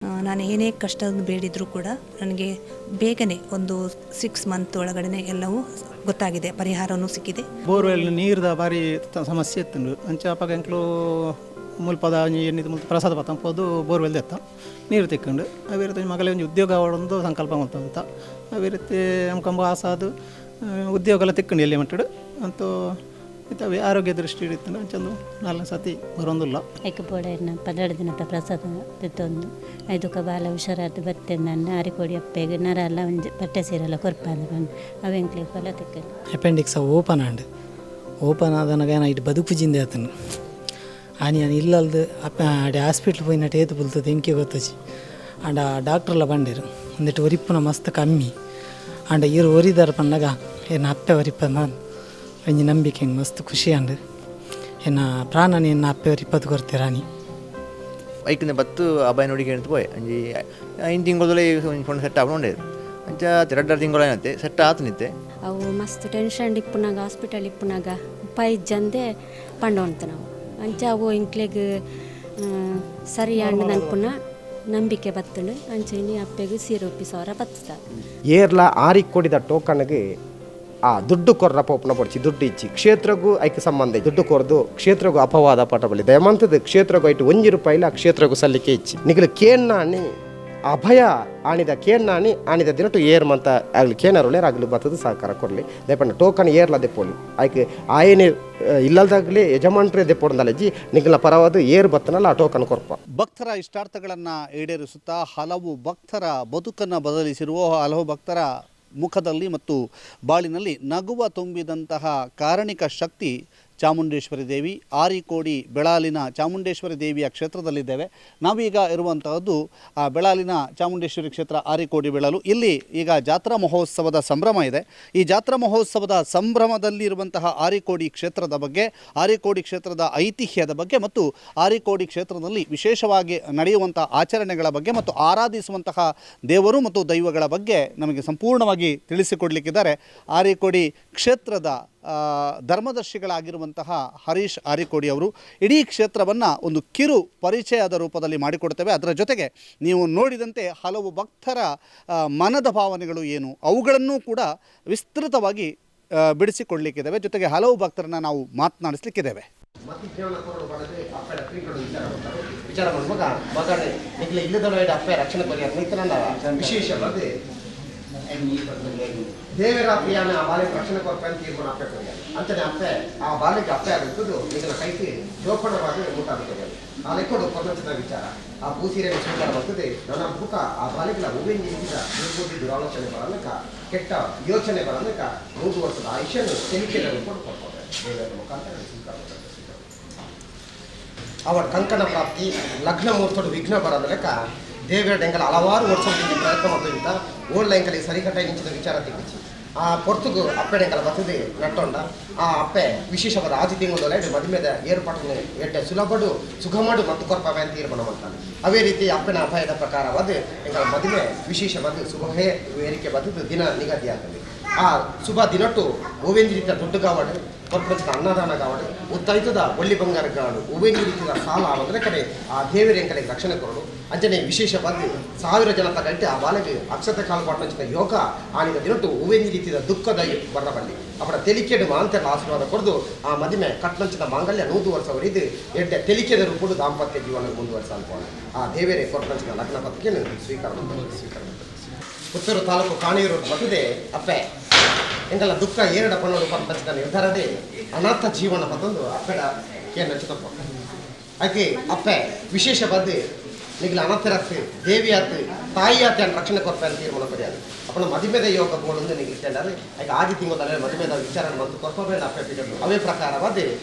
ನಾನು ಏನೇ ಕಷ್ಟ ಬೇಡಿದರೂ ಕೂಡ ನನಗೆ ಬೇಗನೆ ಒಂದು 6 ಮಂತ್ ಒಳಗಡೆ ಎಲ್ಲವೂ ಗೊತ್ತಾಗಿದೆ, ಪರಿಹಾರವೂ ಸಿಕ್ಕಿದೆ. ಬೋರ್ವೆಲ್ ನೀರ್ದ ಬಾರಿ ಸಮಸ್ಯೆ ಇತ್ತುಂಡು. ಅಂಚ ಅಪಗ ಎಂಕ್ಲು ಮುಲ್ಪದ ಒಂಜಿ ಎನ್ನಿದ್ ಮುಲ್ಪ ಪ್ರಸಾದ ಪತ್ತೊಂದು ಪೋದು ಬೋರ್ವೆಲ್ ದೆತ್ತ ನೀರು ತಿಕ್ಕುಂಡು. ಅವೇ ರೀತಿ ಮಗಲೆ ಒಂಜಿ ಉದ್ಯೋಗ ಆವೊಡೊಂದು ಸಂಕಲ್ಪ ಮಲ್ತೊಂತ. ಅವೇ ರೀತಿ ಅಮ್ಕಂಬ ಆಸಾದ್ ಉದ್ಯೋಗ ಎಲ್ಲ ತಿಕ್ಕುಂಡು ಎಲ್ಲಿ ಮಟ್ಟಡ್ ಅಂತೂ. ಇತ್ತೆ ಅವೇ ಆರೋಗ್ಯ ದೃಷ್ಟಿ ಇತ್ತುಂಡು. ಅಂಚೊಂದು ನಾಲ್ಕು ಸತಿ ಬರೊಂದುಲ್ಲ. ಐಕ್ ಬೋಡಾಯಿನ 12 ದಿನದ ಪ್ರಸಾದ ದೆತ್ತೊಂದು ಐದುಕ ಬಾಲ ಹುಷಾರಾದ್ ಬತ್ತೆ. ನನ್ನ ಆರಿಕೋಡಿ ಅಪ್ಪೆಗ್ ನರಲ್ಲ ಒಂಜಿ ಪಟ್ಟೆ ಸೀರೆಲ ಕೊರ್ಪಂದ್ ಪಂದ್ ಅವು ಎಂಕ್ಲೆಗ್ ಫಲ ತಿಕ್ಕುಂಡು. ಅಪೆಂಡಿಕ್ಸ್ ಓಪನ್ ಆಂಡ್. ಓಪನ್ ಆದನಗ ಏನ ಇಟ್ಟು ಬದುಕುಜಿಂದೆ ಆತನು. ಆನಿ ಯಾನ್ ಇಲ್ಲಲ್ದು ಅಪ್ಪ ಅಡೆ ಹಾಸ್ಪಿಟ್ಲ್ ಪೋಯಿನಟ್ ಏತ್ ಬುಲ್ತದೆ ಎಂಕೆ ಗೊತ್ತುಜಿ. ಆಂಡ ಡಾಕ್ಟ್ರಲ್ಲ ಪಂಡೆರ್, ಉಂದೆಟ್ ಒರಿಪುನ ಮಸ್ತ್ ಕಮ್ಮಿ, ಆಂಡ ಈರ್ ಒರಿದಾರ್ ಪನ್ನಗ ಎನ್ನ ಅಪ್ಪೆ ಒರಿಪನ ಒಂಜಿ ನಂಬಿಕೆ ಎಂಕ್ ಮಸ್ತ್ ಖುಷಿ ಆಂಡ್. ಎನ್ನ ಪ್ರಾಣನ ಎನ್ನ ಅಪ್ಪೆ ಒರಿಪದು ಕೊರ್ತೆರಾನಿ. ಐಕ್ನೆ ಬತ್ತು ಅಭಯ ನುಡಿ ಕೇಳ್ತು ಪೋಯೆ. ಒಂಜಿ 5 ತಿಂಗಳದಲ್ಲೇ ಒಂಜಿ ಫೋನ್ ಸೆಟ್ ಆಪುಂಡು ಉಂಡೆ. ಅಂಚ ರಡ್ಡರ ತಿಂಗಳು ಏನತ್ತೆ ಸೆಟ್ ಆತನಿತ್ತೆ. ಅವು ಮಸ್ತ್ ಟೆನ್ಷನ್ ಇಪ್ಪುನಾಗ, ಹಾಸ್ಪಿಟಲ್ ಇಪ್ಪುನಾಗ ಉಪಾಯ ಇಜ್ಜಂದೆ ಪಂಡೊಂತ ನಾವು. ಅಂಚ ಅವು ಎಂಕ್ಲೆಗ್ ಸರಿ ಆಂಡ್ ಅನ್ಪುನ ನಂಬಿಕೆ ಬತ್ತುಂಡು. ಅಂಚ ಇನಿ ಅಪ್ಪೆಗ್ ಸೀರೆ ಒಪ್ಪಿಸವರ ಬತ್ತದ. ಏರ್ಲ ಆರಿಕ್ಕೊಡಿದ ಟೋಕನ್ಗೆ ಆ ದುಡ್ಡು ಕೊರ್ರ ಪೋಪುನ ಪೊಡ್ಚಿ. ದುಡ್ಡು ಇಚ್ಚಿ ಕ್ಷೇತ್ರಗೂ ಐಕ್ ಸಂಬಂಧ ಇಜ್ಜಿ. ದುಡ್ಡು ಕೊರ್ದು ಕ್ಷೇತ್ರಗೂ ಅಪವಾದ ಪಟಬಲಿ ದಯಮಂತದ ಕ್ಷೇತ್ರಗೂ ಐಟು 1 ರೂಪಾಯಿಲ ಕ್ಷೇತ್ರಗೂ ಸಲ್ಲಿಕೆ ಇಚ್ಚಿ. ನಿಗಲು ಕೇನ್ನಾಣಿ ಅಭಯ ಆಣಿದ ಕೇನ್ನಾಣಿ ಆಣಿದ ದಿನಟು ಏರ್ ಮಂತ ಆಗಲಿ ಕೇನರುಳೆ ಆಗಲಿ ಬತ್ತದ ಸಹಕಾರ ಕೊರ್ಲಿ. ದಯಪಂಡ ಟೋಕನ್ ಏರ್ಲ ದೆಪ್ಪೋಲಿ. ಐಕ್ ಆಯನೆ ಇಲ್ಲಲ್ದಾಗಲಿ ಯಜಮಾನ್ಟ್ರೆ ದೆಪ್ಪೊಡಂದಲಜ್ಜಿ. ನಿಗಲ ಪರವಾದ ಏರ್ ಬತ್ತನಲ್ಲ ಆ ಟೋಕನ್ ಕೊರ್ಪ. ಭಕ್ತರ ಇಷ್ಟಾರ್ಥಗಳನ್ನು ಈಡೇರಿಸುತ್ತಾ ಹಲವು ಭಕ್ತರ ಬದುಕನ್ನು ಬದಲಿಸಿರುವ, ಹಲವು ಭಕ್ತರ ಮುಖದಲ್ಲಿ ಮತ್ತು ಬಾಳಿನಲ್ಲಿ ನಗುವ ತುಂಬಿದಂತಹ ಕಾರಣಿಕ ಶಕ್ತಿ ಚಾಮುಂಡೇಶ್ವರಿ ದೇವಿ. ಆರಿಕೋಡಿ ಬೆಳಾಲಿನ ಚಾಮುಂಡೇಶ್ವರಿ ದೇವಿಯ ಕ್ಷೇತ್ರದಲ್ಲಿದ್ದೇವೆ. ನಾವೀಗ ಇರುವಂತಹದ್ದು ಆ ಬೆಳಾಲಿನ ಚಾಮುಂಡೇಶ್ವರಿ ಕ್ಷೇತ್ರ, ಆರಿಕೋಡಿ ಬೆಳಲು. ಇಲ್ಲಿ ಈಗ ಜಾತ್ರಾ ಮಹೋತ್ಸವದ ಸಂಭ್ರಮ ಇದೆ. ಈ ಜಾತ್ರಾ ಮಹೋತ್ಸವದ ಸಂಭ್ರಮದಲ್ಲಿರುವಂತಹ ಆರಿಕೋಡಿ ಕ್ಷೇತ್ರದ ಬಗ್ಗೆ, ಆರಿಕೋಡಿ ಕ್ಷೇತ್ರದ ಐತಿಹ್ಯದ ಬಗ್ಗೆ ಮತ್ತು ಆರಿಕೋಡಿ ಕ್ಷೇತ್ರದಲ್ಲಿ ವಿಶೇಷವಾಗಿ ನಡೆಯುವಂಥ ಆಚರಣೆಗಳ ಬಗ್ಗೆ ಮತ್ತು ಆರಾಧಿಸುವಂತಹ ದೇವರು ಮತ್ತು ದೈವಗಳ ಬಗ್ಗೆ ನಮಗೆ ಸಂಪೂರ್ಣವಾಗಿ ತಿಳಿಸಿಕೊಡಲಿಕ್ಕಿದ್ದಾರೆ ಆರಿಕೋಡಿ ಕ್ಷೇತ್ರದ ಧರ್ಮದರ್ಶಿಗಳಾಗಿರುವಂತಹ ಹರೀಶ್ ಆರಿಕೋಡಿ ಅವರು. ಇಡೀ ಕ್ಷೇತ್ರವನ್ನು ಒಂದು ಕಿರು ಪರಿಚಯದ ರೂಪದಲ್ಲಿ ಮಾಡಿಕೊಡ್ತೇವೆ. ಅದರ ಜೊತೆಗೆ ನೀವು ನೋಡಿದಂತೆ ಹಲವು ಭಕ್ತರ ಮನದ ಭಾವನೆಗಳು ಏನು, ಅವುಗಳನ್ನೂ ಕೂಡ ವಿಸ್ತೃತವಾಗಿ ಬಿಡಿಸಿಕೊಡಲಿಕ್ಕಿದ್ದೇವೆ. ಜೊತೆಗೆ ಹಲವು ಭಕ್ತರನ್ನ ನಾವು ಮಾತನಾಡಿಸ್ಲಿಕ್ಕಿದ್ದೇವೆ. ವಿಚಾರ ಮಾಡುವಾಗ ಮಗನೇ ನಿಗ್ಲೆ ಇಲ್ಲದ ಅಪ್ಪೆ ರಕ್ಷಣೆ ಕೊರಿಯಾರ ನಿಂತನ ವಿಶೇಷವಾದ ದೇವರ ಪ್ರಿಯಾನ ಆ ಬಾಲೆಗೆ ರಕ್ಷಣೆ ಕೊರ್ಪ ಅಂತ ತೀರ್ಮಾನ ಅಪ್ಪೆ ಕೊರಿಯಾರ. ಅಂಚನೆ ಅಪ್ಪೆ ಆ ಬಾಲೆಗೆ ಅಪ್ಪೆ ಆಗುತ್ತದೆ. ನಿಗಲ ಕೈಗೆ ಜೋಪಾನವಾಗಿ ಊಟ ಆಗುತ್ತದೆ. ಆ ಲೆಕ್ಕಡು ಪ್ರಪಂಚದ ವಿಚಾರ ಆ ಭೂಸೀರೆಯನ್ನು ಸ್ವೀಕಾರ ಬರ್ತದೆ. ನನ್ನ ಬುಕ ಆ ಬಾಲೆಗಳ ಹೂವಿನ ನಿಂತಿದ ದುರ್ಬುದ್ಧಿ ದುರಾಲೋಚನೆ ಬರಲಕ್ಕ, ಕೆಟ್ಟ ಯೋಚನೆ ಬರಲಕ್ಕ 100 ವರ್ಷದ ಆಯುಷ್ಯನು ತೆಲಿಕೆಯ ರೂಪಡು ಕೊಡ್ತಾರೆ. ದೇವರ ಮುಖಾಂತರ ಸ್ವೀಕಾರ ಮಾಡ್ತಾರೆ. ಅವರ ಕಂಕಣ ಪ್ರಾಪ್ತಿ ಲಗ್ನ ಮುಹೂರ್ತಡು ವಿಘ್ನ ಬರದ ಲೆಕ್ಕ ದೇವರ ಎಂಕಲ ಹಲವಾರು ವರ್ಷದಿಂದ ಪ್ರಯತ್ನ ಮಾಡ್ತಿದ್ದ ಓಳ್ಳ ಎಂಕಲಿ ಸರಿಕಟ್ಟ ನಿಂಚಿದ ವಿಚಾರ ತಿಕ್ಕಿಚಿ. ಆ ಪೊರ್ತುಗು ಅಪ್ಪೆ ಎಂಕಲ ಬರ್ತದೆ ನಟ್ಟೊಂಡ. ಆ ಅಪ್ಪೆ ವಿಶೇಷವಾದ ಆಜಿ ತಿಂಗಳು ಮದುಮೆದ ಏರ್ಪಾಟನ್ನು ಎಡ್ಡೆ ಸುಲಭಡು ಸುಖಮಾಡು ಮತ್ತು ಕೊರ್ಪವೆ ಅಂತ ತೀರ್ಮಾನ ಮಾಡ್ತಾನೆ. ಅದೇ ರೀತಿ ಅಪ್ಪನ ಅಭಯದ ಪ್ರಕಾರವಾದ ಎಂಕಲ ಮದುವೆ ವಿಶೇಷವಾದ ಶುಭವೇ ವೇದಿಕೆ ಬರ್ತದೆ. ದಿನ ನಿಗದಿ ಆಗ್ತದೆ. ಆ ಶುಭ ದಿನಟ್ಟು ಹೂವಿನ ರೀತಿಯ ದುಡ್ಡು ಕಾವಡು, ಕೊರ್ಪಂಚದ ಅನ್ನದಾನ ಕಾವಡು, ಉತ್ತೈತದ ಒಳ್ಳಿ ಬಂಗಾರ ಕಾವಡು, ಹೂವಿನ ರೀತಿಯ ಸಾಲ ಆವಂದ್ರೆ ಕಡೆ ಆ ದೇವರ ಎಂಕಲೆಗೆ ರಕ್ಷಣೆ ಕೊರಡು. ಅಂಚನೆ ವಿಶೇಷವಾದ 1000 ಜನ ತಗಂಟೆ ಆ ಬಾಲೆಗೆ ಅಕ್ಷತೆ ಕಾಲು ಪಾಟ್ನಂಚಿನ ಯೋಗ ಆನಿದ ದಿನಟ್ಟು ಹೂವಿನ ರೀತಿಯ ದುಃಖದ ಬರಬಲ್ಲಿ ಅವರ ತೆಲಿಕೆಡು ಮಾಂತೆಲ್ಲ ಆಶೀರ್ವಾದ ಕೊಡ್ದು ಆ ಮದುವೆ ಕಟ್ನಂಚಿನ ಮಾಂಗಲ್ಯ 100 ವರ್ಷ ಇದು ಎಡ್ಡೆ ತೆಲಿಕೆದ ರೂಪಡು ದಾಂಪತ್ಯ ಜೀವನ ಮುಂದುವರ್ಸ ಅನ್ಕೋಣ. ಆ ದೇವರೇ ಕೊರ್ಪಂಚಿನ ಲಗ್ನ ಪತ್ರಿಕೆಯನ್ನು ಸ್ವೀಕಾರ ಮಾಡ್ತಾರೆ, ಸ್ವೀಕಾರ ಮಾಡ್ತಾರೆ. ಪುತ್ತೂರು ತಾಲೂಕು ಕಾಣಿಯೂರು ಬರ್ತದೆ ಅಪ್ಪೆ. ಎಂಕಲ್ಲ ದುಃಖ ಏರಡ ಪನ್ನೋಡು ಪಂಪಂಚಿನ ನಿರ್ಧಾರದೇ ಅನಾಥ ಜೀವನ ಪತ್ತೊಂದು ಅಪ್ಪೆಡ ಕೇನ ಚಿತ್ತಪ್ಪ ಆಕೆ ಅಪ್ಪೆ ವಿಶೇಷ ಬದ್ದು ನಿಗ್ಲ ಅನಾಥರತ್ತು ದೇವಿಯಾತ್ ತಾಯಿಯಾತ್ ಅನ್ ರಕ್ಷಣೆ ಕೊರ್ಪೆ ಅಂತ ತೀರ್ಮಾನ ಕೊರಿಯಾದು. ಅಪ್ಪನ ಮದುಮೆದ ಯೋಗ ಬೋಳೊಂದು ನಿಗ್ಲಿ ಕೇಂಡಾರೆ. ಆಕೆ ಆದಿ ತಿಂಗಳ ಮದುಮೆದ ವಿಚಾರ ಮಂತು ಕೊರ್ಪಬೇಡ ಅಪ್ಪೆ ಪಿಡಲು. ಅವೇ ಪ್ರಕಾರವಾದ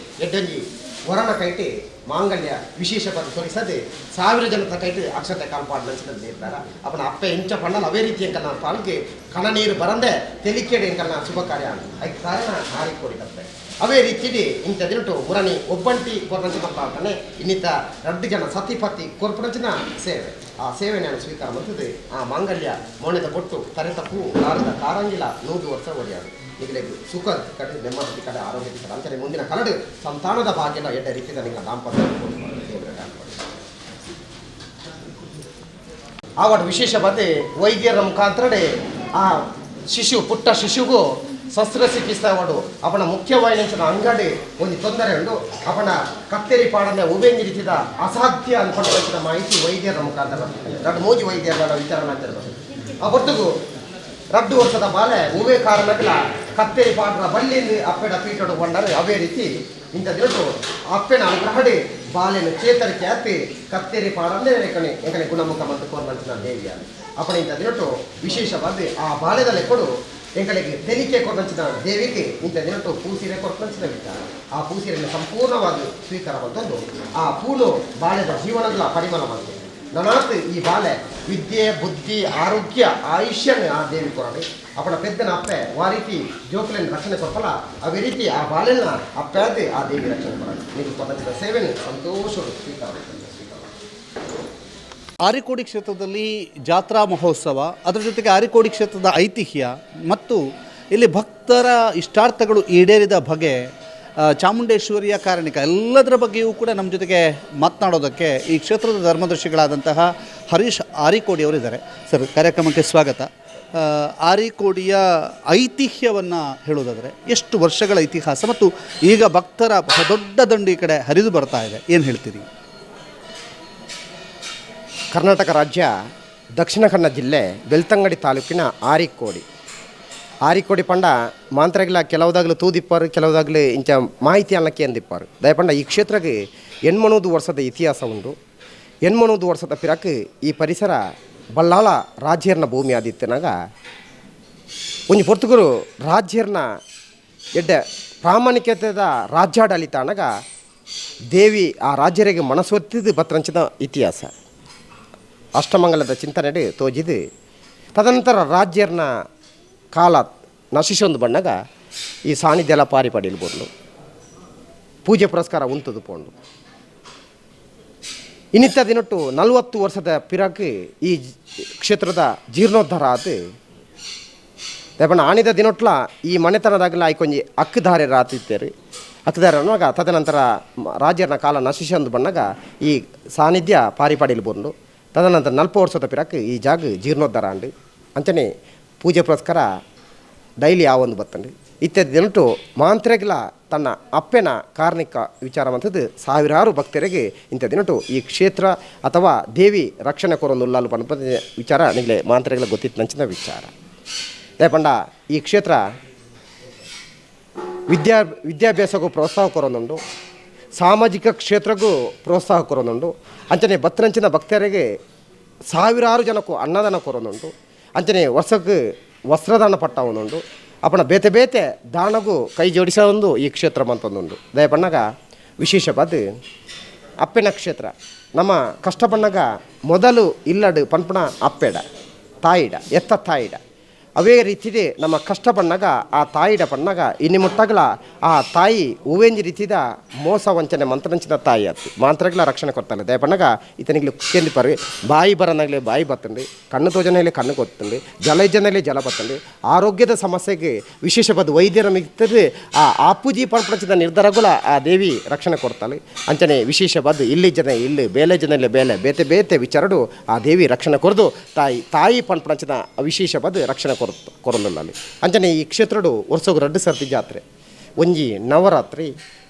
ಎಡ್ಡಂಜಿ ವರನ ಕೈಟೆ ಮಾಂಗಲ್ಯ ವಿಶೇಷ ಪದ ತೋರಿಸದೆ 1000 ಜನತ ಕೈಟು ಅಕ್ಷತೆ ಕಾಲ್ಪಾಡು ನಂಚಿನ ನಿರ್ಧಾರ. ಅಪ್ಪನ ಅಪ್ಪೆ ಇಂಚ ಪಣ್ಣಲ್ ಅವೇ ರೀತಿ ಎಂಕಲ್ನ ಪಾಲ್ಗೆ ಕಣ ನೀರು ಬರಂದೆ ತೆಲಿಕೆಡೆ ಎಂಕಲ್ನ ಶುಭ ಕಾರ್ಯ ಐಕ್ ಕಾರಣ ಹಾರಿಕೊಡಿದಪ್ಪೆ. ಅವೇ ರೀತಿಲಿ ಇಂಥ ದಿನಟು ಮುರಣಿ ಒಬ್ಬಂಟಿ ಕೊರ್ಪಂಚಿನ ಪ್ರಾರ್ಥನೆ ಇನ್ನಿತ ರಡ್ಡು ಜನ ಸತಿಪತಿ ಕೊರ್ಪಂಚಿನ ಸೇವೆ. ಆ ಸೇವೆ ನಾನು ಸ್ವೀಕಾರ ಮಾಡ್ತದೆ. ಆ ಮಾಂಗಲ್ಯ ಮೋಣೆದ ಬೊಟ್ಟು ತರೆತ ಪೂ ಲಾರದ ಕಾರಂಗಿಲ 100 ವರ್ಷ ಒಡೆಯಾದು ನಿಗಲೆಗ್ ಸುಖ ಕಡೆ, ನೆಮ್ಮದಿ ಕಡೆ, ಆರೋಗ್ಯದ ಕಡೆ. ಅಂತಾರೆ ಮುಂದಿನ ಕರಡು ಸಂತಾನದ ಭಾಗ್ಯನ ಎಡ್ಡ ರೀತಿಯ ನಿಂಗೆ ದಾಂಪತ್ಯ ದೇವರ ಕಾಪಾಡಿ. ಆವಡ್ ವಿಶೇಷವಾದ ವೈದ್ಯರ ಮುಖಾಂತರ ಆ ಶಿಶು ಪುಟ್ಟ ಶಿಶುಗೂ ಶಸ್ತ್ರಚಿಕಿತ್ಸೆ ಅವಡು ಅವನ ಮುಖ್ಯವಾಹಿನ ಅಂಗಡಿ ಒಂದು ತೊಂದರೆ ಉಂಡು ಅವನ ಕತ್ತೇರಿ ಪಾಡನೆ ಉಬೇಂಜಿ ರೀತಿದ ಅಸಾಧ್ಯ ಅನ್ಕೊಂಡ ಮಾಹಿತಿ ವೈದ್ಯರ ಮುಖಾಂತರ ರಡ್ಡು ಮೂಜಿ ವೈದ್ಯರ ವಿಚಾರ ಮಾಡ್ತಿರ್ಬೋದು. ಆ ಹೊರತುಗು 2 ವರ್ಷದ ಬಾಲೆ ಉವೆ ಕಾರಣಗಳ ಕತ್ತೇರಿ ಪಾಡ್ರ ಬಳ್ಳಿಯಿಂದ ಅಪ್ಪೆಡ ಪೀಟೋಡು ಕೊಂಡರೆ ಅವೇ ರೀತಿ ಇಂಥ ದಿನಟು ಅಪ್ಪೆನ ಅನುಗ್ರಹಡಿ ಬಾಲೆನ ಚೇತರಿಕೆ ಆತಿ ಕತ್ತೇರಿ ಪಾಡಂದೇ ಎಂಕನೆ ಎಂಕನೆ ಗುಣಮುಖ ಮತ್ತು ಕೋರ್ನಂಚಿನ ದೇವಿಯ ಅಪ್ಪಣ ಇಂಥ ದಿನಟು ವಿಶೇಷವಾದ ಆ ಬಾಲೆದಲ್ಲೇ ಕೊಡು ಎಂಕಳಿಗೆ ತೆಲಿಕೆ ಕೊಟ್ಟಂಚಿನ ದೇವಿಗೆ ಇಂಥ ದಿನಟು ಪೂಸೀರೆ ಕೊಟ್ಟಂಚಿನ ವಿಚಾರ. ಆ ಪೂಸೀರೆಯನ್ನು ಸಂಪೂರ್ಣವಾಗಿ ಸ್ವೀಕಾರ ಬಂತಂದು ಆ ಪೂನು ಬಾಲ್ಯದ ಜೀವನದ ಪರಿಮಳ ಬಂತು. ನನಾತ್ ಈ ಬಾಲೆ ವಿದ್ಯೆ ಬುದ್ಧಿ ಆರೋಗ್ಯ ಆಯುಷ್ಯನ ಆ ದೇವಿ ಕೊರಡೆ ಅಪ್ಪಣ ಪೆದ್ದನ ಅಪ್ಪೆ ಆ ರೀತಿ ಜೋಕುలను ರಕ್ಷಣೆ ಕೊಪ್ಪಲ ಅದೇ ರೀತಿ ಆ ಬಾಲೆನ ಅಪ್ಪೆ ಆ ದೇವಿ ರಕ್ಷಣೆ ಕೊರಡೆ ನೀವು ಕೊಟ್ಟಂಚಿನ ಸೇವೆಯನ್ನು ಸಂತೋಷ ಸ್ವೀಕಾರ. ಆರಿಕೋಡಿ ಕ್ಷೇತ್ರದಲ್ಲಿ ಜಾತ್ರಾ ಮಹೋತ್ಸವ, ಅದರ ಜೊತೆಗೆ ಆರಿಕೋಡಿ ಕ್ಷೇತ್ರದ ಐತಿಹ್ಯ ಮತ್ತು ಇಲ್ಲಿ ಭಕ್ತರ ಇಷ್ಟಾರ್ಥಗಳು ಈಡೇರಿದ ಬಗೆ, ಚಾಮುಂಡೇಶ್ವರಿಯ ಕಾರಣಿಕ ಎಲ್ಲದರ ಬಗ್ಗೆಯೂ ಕೂಡ ನಮ್ಮ ಜೊತೆಗೆ ಮಾತನಾಡೋದಕ್ಕೆ ಈ ಕ್ಷೇತ್ರದ ಧರ್ಮದರ್ಶಿಗಳಾದಂತಹ ಹರೀಶ್ ಆರಿಕೋಡಿ ಅವರಿದ್ದಾರೆ. ಸರ್, ಕಾರ್ಯಕ್ರಮಕ್ಕೆ ಸ್ವಾಗತ. ಆರಿಕೋಡಿಯ ಐತಿಹ್ಯವನ್ನು ಹೇಳೋದಾದರೆ ಎಷ್ಟು ವರ್ಷಗಳ ಇತಿಹಾಸ ಮತ್ತು ಈಗ ಭಕ್ತರ ದೊಡ್ಡ ದಂಡು ಈ ಕಡೆ ಹರಿದು ಬರ್ತಾ ಇದೆ, ಏನು ಹೇಳ್ತೀರಿ? ಕರ್ನಾಟಕ ರಾಜ್ಯ ದಕ್ಷಿಣ ಕನ್ನಡ ಜಿಲ್ಲೆ ಬೆಳ್ತಂಗಡಿ ತಾಲೂಕಿನ ಆರಿಕೋಡಿ. ಆರಿಕೋಡಿ ಪಂಡ ಮಾಂತ್ರಗಿಲ ಕೆಲವುದಾಗಲೂ ತೂದಿಪ್ಪಾರು, ಕೆಲವುದಾಗಲೂ ಇಂಚ ಮಾಹಿತಿ ಅಲ್ಲಕ್ಕೆ ಅಂದಿಪ್ಪಾರು. ದಯಪಂಡ ಈ ಕ್ಷೇತ್ರಕ್ಕೆ 800 ವರ್ಷದ ಇತಿಹಾಸ ಉಂಟು. 800 ವರ್ಷದ ಪಿರಕ್ ಈ ಪರಿಸರ ಬಲ್ಲಾಳ ರಾಜ್ಯರ್ನ ಭೂಮಿ ಆದಿತ್ತನಾಗ ಒಂಜಿ ಪೊರ್ತುಗರು ರಾಜ್ಯರ್ನ ಎಡ್ಡೆ ಪ್ರಾಮಾಣಿಕತೆದ ರಾಜ್ಯಾಡಳಿತ ಅನಗ ದೇವಿ ಆ ರಾಜ್ಯರಿಗೆ ಮನಸ್ಸೊತ್ತಿದ್ದು ಬತ್ರಂಚಿನ ಇತಿಹಾಸ ಅಷ್ಟಮಂಗಲದ ಚಿಂತನೆ ತೋಜಿದು. ತದನಂತರ ರಾಜ್ಯರ್ನ ಕಾಲ ನಶಿಸೊಂದು ಬಣ್ಣಗ ಈ ಸಾನ್ನಿಧ್ಯಲ ಪಾರಿ ಪಡೀಲ್ಬೋದು, ಪೂಜೆ ಪುರಸ್ಕಾರ ಉಂತದು ಪೋಂಡು. ಇನ್ನಿತ್ತ ದಿನಟ್ಟು 40 ವರ್ಷದ ಪಿರಾಕ್ ಈ ಕ್ಷೇತ್ರದ ಜೀರ್ಣೋದ್ಧಾರ ಆತು. ದಯಪಣ್ಣ ಆಣಿದ ದಿನೊಟ್ಲ ಈ ಮನೆತನದಾಗಲ ಆಯ್ಕೊಂಜಿ ಅಕ್ಕುಧಾರೆ ರಾತಿತ್ತೇರಿ. ಅಕ್ಕುಧಾರೆ ಅನ್ನುವಾಗ ತದನಂತರ ರಾಜ್ಯರ್ನ ಕಾಲ ನಶಿಸೊಂದು ಬಣ್ಣಗ ಈ ಸಾನ್ನಿಧ್ಯ ಪಾರಿ ಪಡೀಲ್ಬೋದು. ತದನಂತರ 40 ವರ್ಷದ ಪಿರಾಕ್ ಈ ಜಾಗ ಜೀರ್ಣೋದ್ಧಾರ ಅಂಡು ಅಂಚನೆ ಪೂಜೆ ಪುರಸ್ಕಾರ ಡೈಲಿ ಆ ಒಂದು ಬತ್ತಂಡು ಇತ್ಯಾದಿ ದಿನಟು ಮಾಂತ್ರೆಗಳ ತನ್ನ ಅಪ್ಪೆನ ಕಾರ್ಣಿಕ ವಿಚಾರ ಮಂಥದ್ದು ಸಾವಿರಾರು ಭಕ್ತರಿಗೆ ಇಂಥ ದಿನಟು ಈ ಕ್ಷೇತ್ರ ಅಥವಾ ದೇವಿ ರಕ್ಷಣೆ ಕೊರೊಂದುಲ್ಲಾಲು ಪನ್ಪ ವಿಚಾರ ನಿಗಲೆ ಮಾಂತ್ರೆಗಳ ಗೊತ್ತಿತ್ತು ನಂಚಿನ ವಿಚಾರ. ದಯಪಂಡ ಈ ಕ್ಷೇತ್ರ ವಿದ್ಯಾಭ್ಯಾಸಕ್ಕೂ ಪ್ರೋತ್ಸಾಹ ಕೊರೊಂದುಂಡು, ಸಾಮಾಜಿಕ ಕ್ಷೇತ್ರಕ್ಕೂ ಪ್ರೋತ್ಸಾಹ ಕೊರೊಂದುಂಡು. ಅಂಚನೆ ಬತ್ತರಂಚಿನ ಭಕ್ತರಿಗೆ ಸಾವಿರಾರು ಜನಕ್ಕೂ ಅನ್ನದಾನ ಕೊರೊಂದುಂಟು. ಅಂಚನೆ ವರ್ಷಕ್ಕೆ ವಸ್ತ್ರದಾನ ಪಟ್ಟ ಒಂದುಂಡು. ಅಪ್ಪಣ ಬೇತೆ ಬೇತೆ ದಾನಗೂ ಕೈ ಜೋಡಿಸೋ ಒಂದು ಈ ಕ್ಷೇತ್ರ ಮಂತೊಂದುಂಡು. ದಯಪಣ್ಣಗ ವಿಶೇಷವಾದ ಅಪ್ಪೆನ ಕ್ಷೇತ್ರ. ನಮ್ಮ ಕಷ್ಟಪಣ್ಣಗ ಮೊದಲು ಇಲ್ಲಡು ಪನ್ಪಣ ಅಪ್ಪೆಡ ತಾಯಿಡ ಎತ್ತ ತಾಯಿಡ ಅವೇ ರೀತಿದೆ ನಮ್ಮ ಕಷ್ಟ ಪಣ್ಣಗ ಆ ತಾಯಿಡ ಪಣ್ಣಗ ಇನ್ನಿ ಮುಟ್ಟಗಲ ಆ ತಾಯಿ ಹೂವೆಂಜಿ ರೀತಿದ ಮೋಸ ವಂಚನೆ ಮಂತ್ರಂಚಿನ ತಾಯಿ ಆತು ಮಾಂತ್ರಗಳ ರಕ್ಷಣೆ ಕೊಡ್ತಾಳೆ. ದಯಪಣ್ಣಗ ಇತನಿಗೆ ಕೇಂದ್ರಿಪರು ಬಾಯಿ ಬರನಾಗಲಿ ಬಾಯಿ ಬತ್ತಂಡು, ಕಣ್ಣು ತೋಜನಲ್ಲಿ ಕಣ್ಣು ಕೊತ್ತಂಡು, ಜಲ ಜನಲಿ ಜಲ ಬತ್ತಂಡು. ಆರೋಗ್ಯದ ಸಮಸ್ಯೆಗೆ ವಿಶೇಷವಾದ ವೈದ್ಯರ ಮಿಕ್ತದೆ ಆ ಆಪುಜಿ ಪರ್ಪಂಚದ ನಿರ್ಧಾರಗಳ ಆ ದೇವಿ ರಕ್ಷಣೆ ಕೊಡ್ತಾಳೆ. ಅಂಚನೆ ವಿಶೇಷವಾದ ಇಲ್ಲಿ ಜನ ಇಲ್ಲಿ ಬೇಲೆ ಜನಲ್ಲಿ ಬೇಲೆ ಬೇತೆ ಬೇತೆ ವಿಚಾರಡು ಆ ದೇವಿ ರಕ್ಷಣೆ ಕೊರದು ತಾಯಿ ತಾಯಿ ಪಂಪಂಚದ ವಿಶೇಷವಾದ ರಕ್ಷಣೆ ಕೊರೊಂದುಲ್ಲಾಲಿ. ಅಂಚನೆ ಈ ಕ್ಷೇತ್ರಡು ವರ್ಷಗು 2 ಸರ್ತಿ ಜಾತ್ರೆ, ಒಂಜಿ ನವರಾತ್ರಿ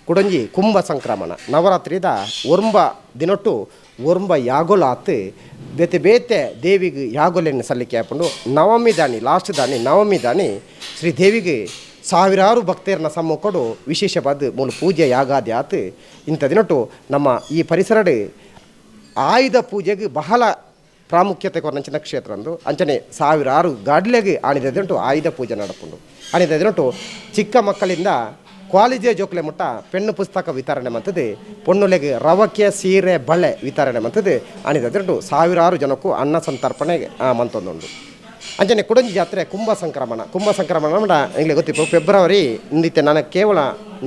ಕುಡೊಂಜಿ ಕುಂಭ ಸಂಕ್ರಮಣ. ನವರಾತ್ರಿದ ಒರ್ಂಬ ದಿನೊಟ್ಟು ಒರ್ಂಬ ಯಾಗೋಲಾತ್ ಬೇತೆ ಬೇತೆ ದೇವಿಗೆ ಯಾಗೋಲೆಯನ್ನು ಸಲ್ಲಿಕೆ ಹಾಕೊಂಡು ನವಮಿ ದಾನಿ ಲಾಸ್ಟ್ ದಾನಿ ನವಮಿ ದಾನಿ ಶ್ರೀ ದೇವಿಗೆ ಸಾವಿರಾರು ಭಕ್ತರನ್ನ ಸಮ್ಮುಖಡು ವಿಶೇಷವಾದ ಮೂಲ ಪೂಜೆ ಯಾಗಾದಿ ಆತು. ಇಂಥ ದಿನೊಟ್ಟು ನಮ್ಮ ಈ ಪರಿಸರಡು ಆಯುಧ ಪೂಜೆಗೆ ಬಹಳ ಪ್ರಾಮುಖ್ಯತೆ ಕೊರಂಚಿನ ಕ್ಷೇತ್ರ ಅಂದು. ಅಂಚನೆ ಸಾವಿರಾರು ಗಾಡ್ಲೆಗೆ ಆಣಿದ ಆಯುಧ ಪೂಜೆ ನಡಪುಂಡು. ಆಣಿದ ಚಿಕ್ಕ ಮಕ್ಕಳಿಂದ ಕಾಲೇಜೇ ಜೋಕ್ಲೆ ಮುಟ್ಟ ಪೆಣ್ಣು ಪುಸ್ತಕ ವಿತರಣೆ ಮಂತದೆ, ಪೊಣ್ಣುಲೆಗೆ ರವಕ್ಕೆ ಸೀರೆ ಬಳೆ ವಿತರಣೆ ಮಂತದೆ. ಆಣಿದ ಸಾವಿರಾರು ಜನಕ್ಕೂ ಅನ್ನ ಸಂತರ್ಪಣೆ ಮಂತೊಂದುಂಡು. ಅಂಚನೆ ಕುಡಂಜಿ ಜಾತ್ರೆ ಕುಂಭ ಸಂಕ್ರಮಣ. ಕುಂಭ ಸಂಕ್ರಮಣ ಎಂಗ್ಲೆ ಗೊತ್ತಿಪ್ಪು ಫೆಬ್ರವರಿ ಇಂದಿತ್ತೆ ನಾನು ಕೇವಲ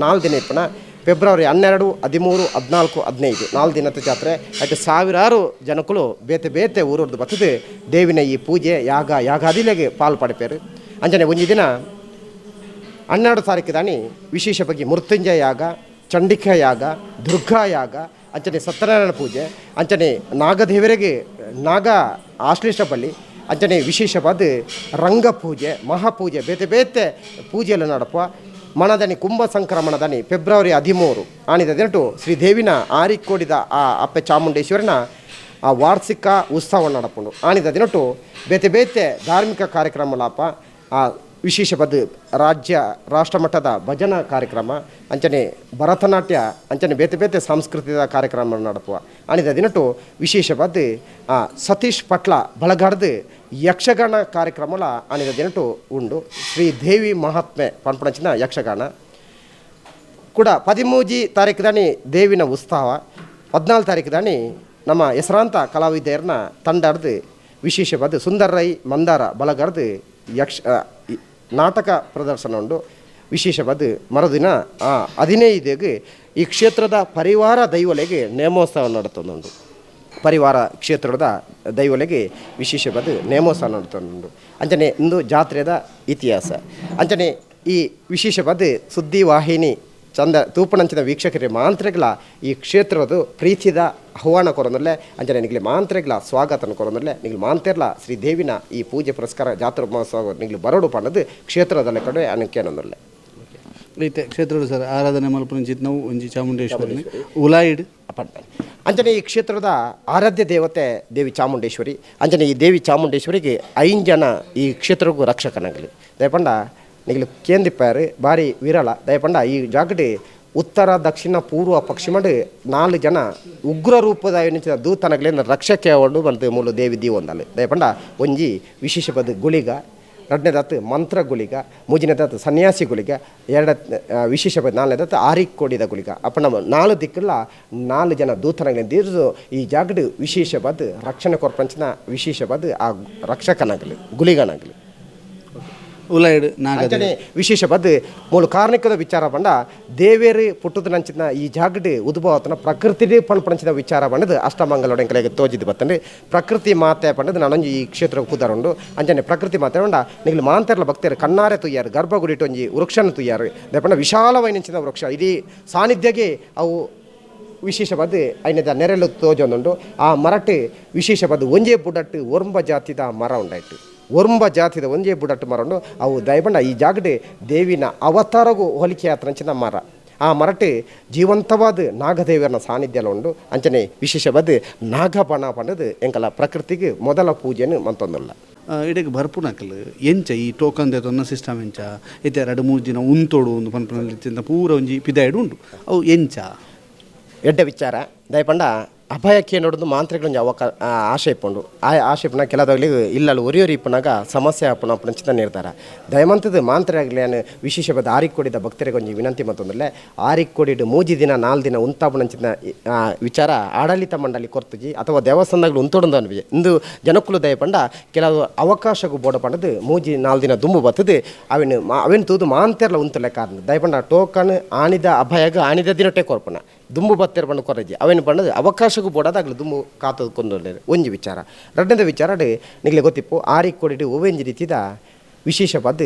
4 ದಿನ ಇಪ್ಪನ ಫೆಬ್ರವರಿ 12, 13, 14, 15 4 ದಿನದ ಜಾತ್ರೆ. ಅటు ಸಾವಿರಾರು ಜನಕ್ಕಳು ಬೇತೆ ಬೇತೆ ಊರದ್ದು ಬರ್ತದೆ ದೇವಿನ ಈ ಪೂಜೆ ಯಾಗ ಯಾಗಾದಿಲೆಗೆ ಪಾಲು ಪಡೆಪೇರು. ಅಂಚನೆ ಒಂಜಿ ದಿನ 12 ತಾರೀಕು ದಾನಿ ವಿಶೇಷ ಬಗ್ಗೆ ಮೃತ್ಯುಂಜಯ ಯಾಗ, ಚಂಡಿಕಾ ಯಾಗ, ದುರ್ಗಾ ಯಾಗ, ಅಂಚನೆ ಸತ್ಯನಾರಾಯಣ ಪೂಜೆ, ಅಂಚನೆ ನಾಗದೇವರಿಗೆ ನಾಗ ಆಶ್ಲೇಷ ಬಲಿ ಅಂಚನೆ ವಿಶೇಷವಾದ ರಂಗಪೂಜೆ ಮಹಾಪೂಜೆ ಬೇತೆ ಬೇತೆ ಪೂಜೆಯಲ್ಲಿ ನಡಪ ಮನದನಿ ಕುಂಭ ಸಂಕ್ರಮಣದನಿ ಫೆಬ್ರವರಿ 13 ಆನಿದ ದಿನಟು ಶ್ರೀ ದೇವಿನ ಆರಿಕೋಡಿದ ಆ ಅಪ್ಪೆ ಚಾಮುಂಡೇಶ್ವರನ ಆ ವಾರ್ಷಿಕ ಉತ್ಸವ ನಡಪುಂಡು. ಆನಿದ ದಿನಟು ಬೇತೆ ಬೇತೆ ಧಾರ್ಮಿಕ ಕಾರ್ಯಕ್ರಮ ಲಾಪ ಆ ವಿಶೇಷವಾದ ರಾಜ್ಯ ರಾಷ್ಟ್ರಮಟ್ಟದ ಭಜನಾ ಕಾರ್ಯಕ್ರಮ ಅಂಚನೆ ಭರತನಾಟ್ಯ ಅಂಚನೆ ಬೇತೆ ಬೇತೆ ಸಾಂಸ್ಕೃತಿಕ ಕಾರ್ಯಕ್ರಮ ನಡಪುವ. ಆನಿದ ದಿನಟು ವಿಶೇಷವಾದ ಸತೀಶ್ ಪಟ್ಲ ಬಳಗಾಡ್ದು ಯಕ್ಷಗಾನ ಕಾರ್ಯಕ್ರಮಲ ಆನಿದ ದಿನಟು ಉಂಡು. ಶ್ರೀ ದೇವಿ ಮಹಾತ್ಮೆ ಪನ್ಪಣಚಿನ ಯಕ್ಷಗಾನ ಕೂಡ 13 ತಾರೀಕು ದೇವಿನ ಉತ್ಸವ, 14 ತಾರೀಕು ನಮ್ಮ ಹೆಸರಾಂತ ಕಲಾವಿದರನ್ನ ತಂಡಾಡ್ದು ವಿಶೇಷವಾದ ಸುಂದರ್ ರೈ ಮಂದಾರ ಬಲಗಾಡ್ದು ಯಕ್ಷ ನಾಟಕ ಪ್ರದರ್ಶನ ಉಂಡು. ವಿಶೇಷವಾದ ಮರುದಿನ 15 ಈ ಕ್ಷೇತ್ರದ ಪರಿವಾರ ದೈವಲೆಗೆ ನೇಮೋತ್ಸವ ನಡತೊಂದುಂಡು. ಪರಿವಾರ ಕ್ಷೇತ್ರದ ದೈವಲೆಗೆ ವಿಶೇಷವಾದ ನೇಮೋತ್ಸವ ನಡತೊಂದುಂಡು. ಅಂಚನೆ ಇಂದು ಜಾತ್ರೆದ ಇತಿಹಾಸ. ಅಂಚನೆ ಈ ವಿಶೇಷವಾದ ಸುದ್ದಿವಾಹಿನಿ ಚಂದ ತೂಪಣಂಚಿನ ವೀಕ್ಷಕರಿಗೆ ಮಾಂತ್ರಿಗಳ ಈ ಕ್ಷೇತ್ರದ ಪ್ರೀತಿದ ಆಹ್ವಾನ ಕೊರೊಂದಲ್ಲೇ ಅಂಚನೆ ನಿಗಲಿ ಮಾಂತ್ರಿಗಳ ಸ್ವಾಗತನ ಕೊರೊಂದಲ್ಲೇ ನಿಗಲಿ ಮಾಂತಿರ್ಲ ಶ್ರೀ ದೇವಿನ ಈ ಪೂಜೆ ಪುರಸ್ಕಾರ ಜಾತ್ರಾ ಮಹೋತ್ಸವ ನಿಗಲಿ ಬರೋಡು ಪನ್ನದು ಕ್ಷೇತ್ರದಲ್ಲೇ ಕಡೆ ಅನಕೇನೊಂದಲ್ಲೇ. ಐತೆ ಕ್ಷೇತ್ರದ ಸರ್ ಆರಾಧನೆ ಮಲ್ಪುನಂಚಿತ್ ನಾವು ಒಂಜಿ ಚಾಮುಂಡೇಶ್ವರಿ ಉಲಾಯಿಡ್ ಪಂಡ. ಅಂಚನೆ ಈ ಕ್ಷೇತ್ರದ ಆರಾಧ್ಯ ದೇವತೆ ದೇವಿ ಚಾಮುಂಡೇಶ್ವರಿ. ಅಂಚನೆ ಈ ದೇವಿ ಚಾಮುಂಡೇಶ್ವರಿಗೆ 5 ಜನ ಈ ಕ್ಷೇತ್ರಕ್ಕೂ ರಕ್ಷಕನಾಗಲಿ ದಯಪಂಡ ನಿಗಲು ಕೇಂದಿಪ್ಪಾರು ಭಾರಿ ವಿರಳ. ದಯಪಂಡ ಈ ಜಾಗಡೆ ಉತ್ತರ ದಕ್ಷಿಣ ಪೂರ್ವ ಪಶ್ಚಿಮಡು 4 ಜನ ಉಗ್ರ ರೂಪದ ದೂತನಗಲೇನ ರಕ್ಷಕ್ಕೆ ಅವಳು ಬಂದು ಮೂಲ ದೇವಿ ದೀವೊಂದಲ್ಲ. ದಯಪಂಡ ಒಂಜಿ ವಿಶೇಷವಾದ ಗುಳಿಗ, 2ನೇದಾತು ಮಂತ್ರ ಗುಳಿಗ, 3ನೇದಾತು ಸನ್ಯಾಸಿ ಗುಳಿಗ, 2 ವಿಶೇಷವಾದ 4ನೇದಾತು ಆರಿಕೋಡಿದ ಗುಳಿಗ. ಅಪ್ಪ ನಮ್ಮ 4 ದಿಕ್ಕಲ್ಲ 4 ಜನ ದೂತನಗಲೇನ ದೀರ್ದು ಈ ಜಾಗಡು ವಿಶೇಷವಾದ ರಕ್ಷಣೆ ಕೊರ್ಪಂಚಿನ ವಿಶೇಷವಾದ ಆ ರಕ್ಷಕನಾಗಲಿ ಗುಳಿಗನಾಗಲಿ ಅಂಚನೆ ವಿಶೇಷವಾದ ಮೂಲ ಕಾರ್ಣಿಕದ ವಿಚಾರ ಬಂಡ ದೇವೇರಿ ಪುಟ್ಟದ ನಂಚಿನ ಈ ಜಾಗಡೆ ಉದ್ಭವತನ ಪ್ರಕೃತಿ ಪಣಪಣಚಿನ ವಿಚಾರ ಬಂಡದು ಅಷ್ಟಮಂಗಲೊಡೆಂಕಲೆಗೆ ತೋಜಿದ್ದು ಬತ್ತಂದ್ರೆ ಪ್ರಕೃತಿ ಮಾತೆ ಪಂಡದು ನಾನೊಂಜಿ ಈ ಕ್ಷೇತ್ರ ಪುದರುಂಡು. ಅಂಚನೆ ಪ್ರಕೃತಿ ಮಾತೆ ಬಂಡ ನಿಗಲು ಮಾಂತರ್ಲ ಭಕ್ತರು ಕಣ್ಣಾರೆ ತುಯ್ಯಾರು, ಗರ್ಭಗುಡಿಟ್ಟು ಒಂಜಿ ವೃಕ್ಷನ ತುಯ್ಯಾರು. ದಯಪಂಡ ವಿಶಾಲವೈನಂಚಿನ ವೃಕ್ಷ ಇಡೀ ಸಾನ್ನಿಧ್ಯಗೆ ಅವು ವಿಶೇಷವಾದ ಐನದ ನೆರಳು ತೋಜೊಂದುಂಡು. ಆ ಮರಟು ವಿಶೇಷವಾದ ಒಂಜೇ ಬುಡಟ್ಟು ಒರ್ಂಬ ಜಾತಿದ ಮರ ಉಂಡಾಯ್ತು. ಒರ್ಂಬ ಜಾತಿದ ಒಂಜೇ ಬುಡಟ್ಟು ಮರ ಉಂಡು. ಅವು ದಯಬಂಡ ಈ ಜಾಗಡೆ ದೇವಿನ ಅವತಾರಗೂ ಹೋಲಿಕೆ ಆತನಂಚಿನ ಮರ. ಆ ಮರಟೆ ಜೀವಂತವಾದ ನಾಗದೇವರನ ಸಾನ್ನಿಧ್ಯ ಉಂಡು. ಅಂಚನೆ ವಿಶೇಷವಾದ ನಾಗಬಣ ಪಂಡದು ಎಂಕಲ ಪ್ರಕೃತಿಗೆ ಮೊದಲ ಪೂಜೆಯನ್ನು ಮಂತೊಂದುಲ್ಲ. ಇಡೀ ಬರ್ಪುನಕಲ್ ಎಂಚ ಈ ಟೋಕನ್ ದೇತೊನ್ನ ಸಿಸ್ಟಮ್ ಎಂಚ ಇತ್ತೆ 2-3 ದಿನ ಉಂತೋಡು ಒಂದು ಪನ್ಪುನ ಪೂರ ಒಂಜಿ ಪಿದಾಯ್ಡು ಉಂಡು ಅವು ಎಂಚ ಎಡ್ಡೆ ವಿಚಾರ. ದಯಪಂಡ ಅಭಯಕ್ಕೆ ನೋಡೋದು ಮಾಂತ್ರಿಗಳೊಂದು ಅವಕ ಆಶೆ ಇಪ್ಪುಂಡು. ಆ ಆಶೆ ಇಪ್ಪುನ ಕೆಲದಾಗಲಿ ಇಲ್ಲಲ್ಲಿ ಒರಿಯೊರಿ ಇಪ್ಪುನಾಗ ಸಮಸ್ಯೆ ಆಪುನ ಅಪ್ಪುನಂಚಿತ ನಿರ್ಧಾರ ದಯಮಂತದ ಮಾಂತ್ರಿ ಆಗಲಿ ನಾನು ವಿಶೇಷವಾದ ಆರಿಕ್ಕೊಡಿದ ಭಕ್ತರಿಗೆ ಒಂಜಿ ವಿನಂತಿ ಮತ್ತೊಂದಲ್ಲೇ ಆರಿಕ್ಕೊಡಿಡು 3 ದಿನ 4 ದಿನ ಉಂತಾಪುನಂಚಿನ ವಿಚಾರ ಆಡಳಿತ ಮಂಡಳಿ ಕೊರ್ತುಜಿ ಅಥವಾ ದೇವಸ್ಥಾನಗಳು ಉಂತೊಡಂದು ಅನ್ಬಿಜೆ ಇಂದು ಜನಕ್ಕುಲು ದಯಪಂಡ ಕೆಲವು ಅವಕಾಶಕ್ಕೂ ಬೋಡ ಪಂಡದು 3-4 ದಿನ ದುಂಬು ಬರ್ತದೆ ಅವಿನ ಅವಿನ ತೂದು ಮಾಂತೆರ್ಲ ಉಂತಲೆ ಕಾರಣ ದಯಪಂಡ ಟೋಕನ್ ಆಣಿದ ಅಭಯಗ ಆಣಿದ ದಿನಟೇ ಕೊರ್ಪಣ ದುಂಬು ಬತ್ತೆರ್ ಪಂಡ ಕೊರಜಿ ಅವೇನು ಪಂಡದು ಅವಕಾಶಕ್ಕೂ ಬೋಡಾದಾಗಲಿ ದುಂಬು ಕಾತದು ಒಂಜಿ ವಿಚಾರ. 2ನೇ ವಿಚಾರ ನಿಗಲೆ ಗೊತ್ತಿಪ್ಪು ಆರಿಕ್ಕೊಡಿಡು ಒವೆಂಜಿ ರೀತಿದ ವಿಶೇಷವಾದ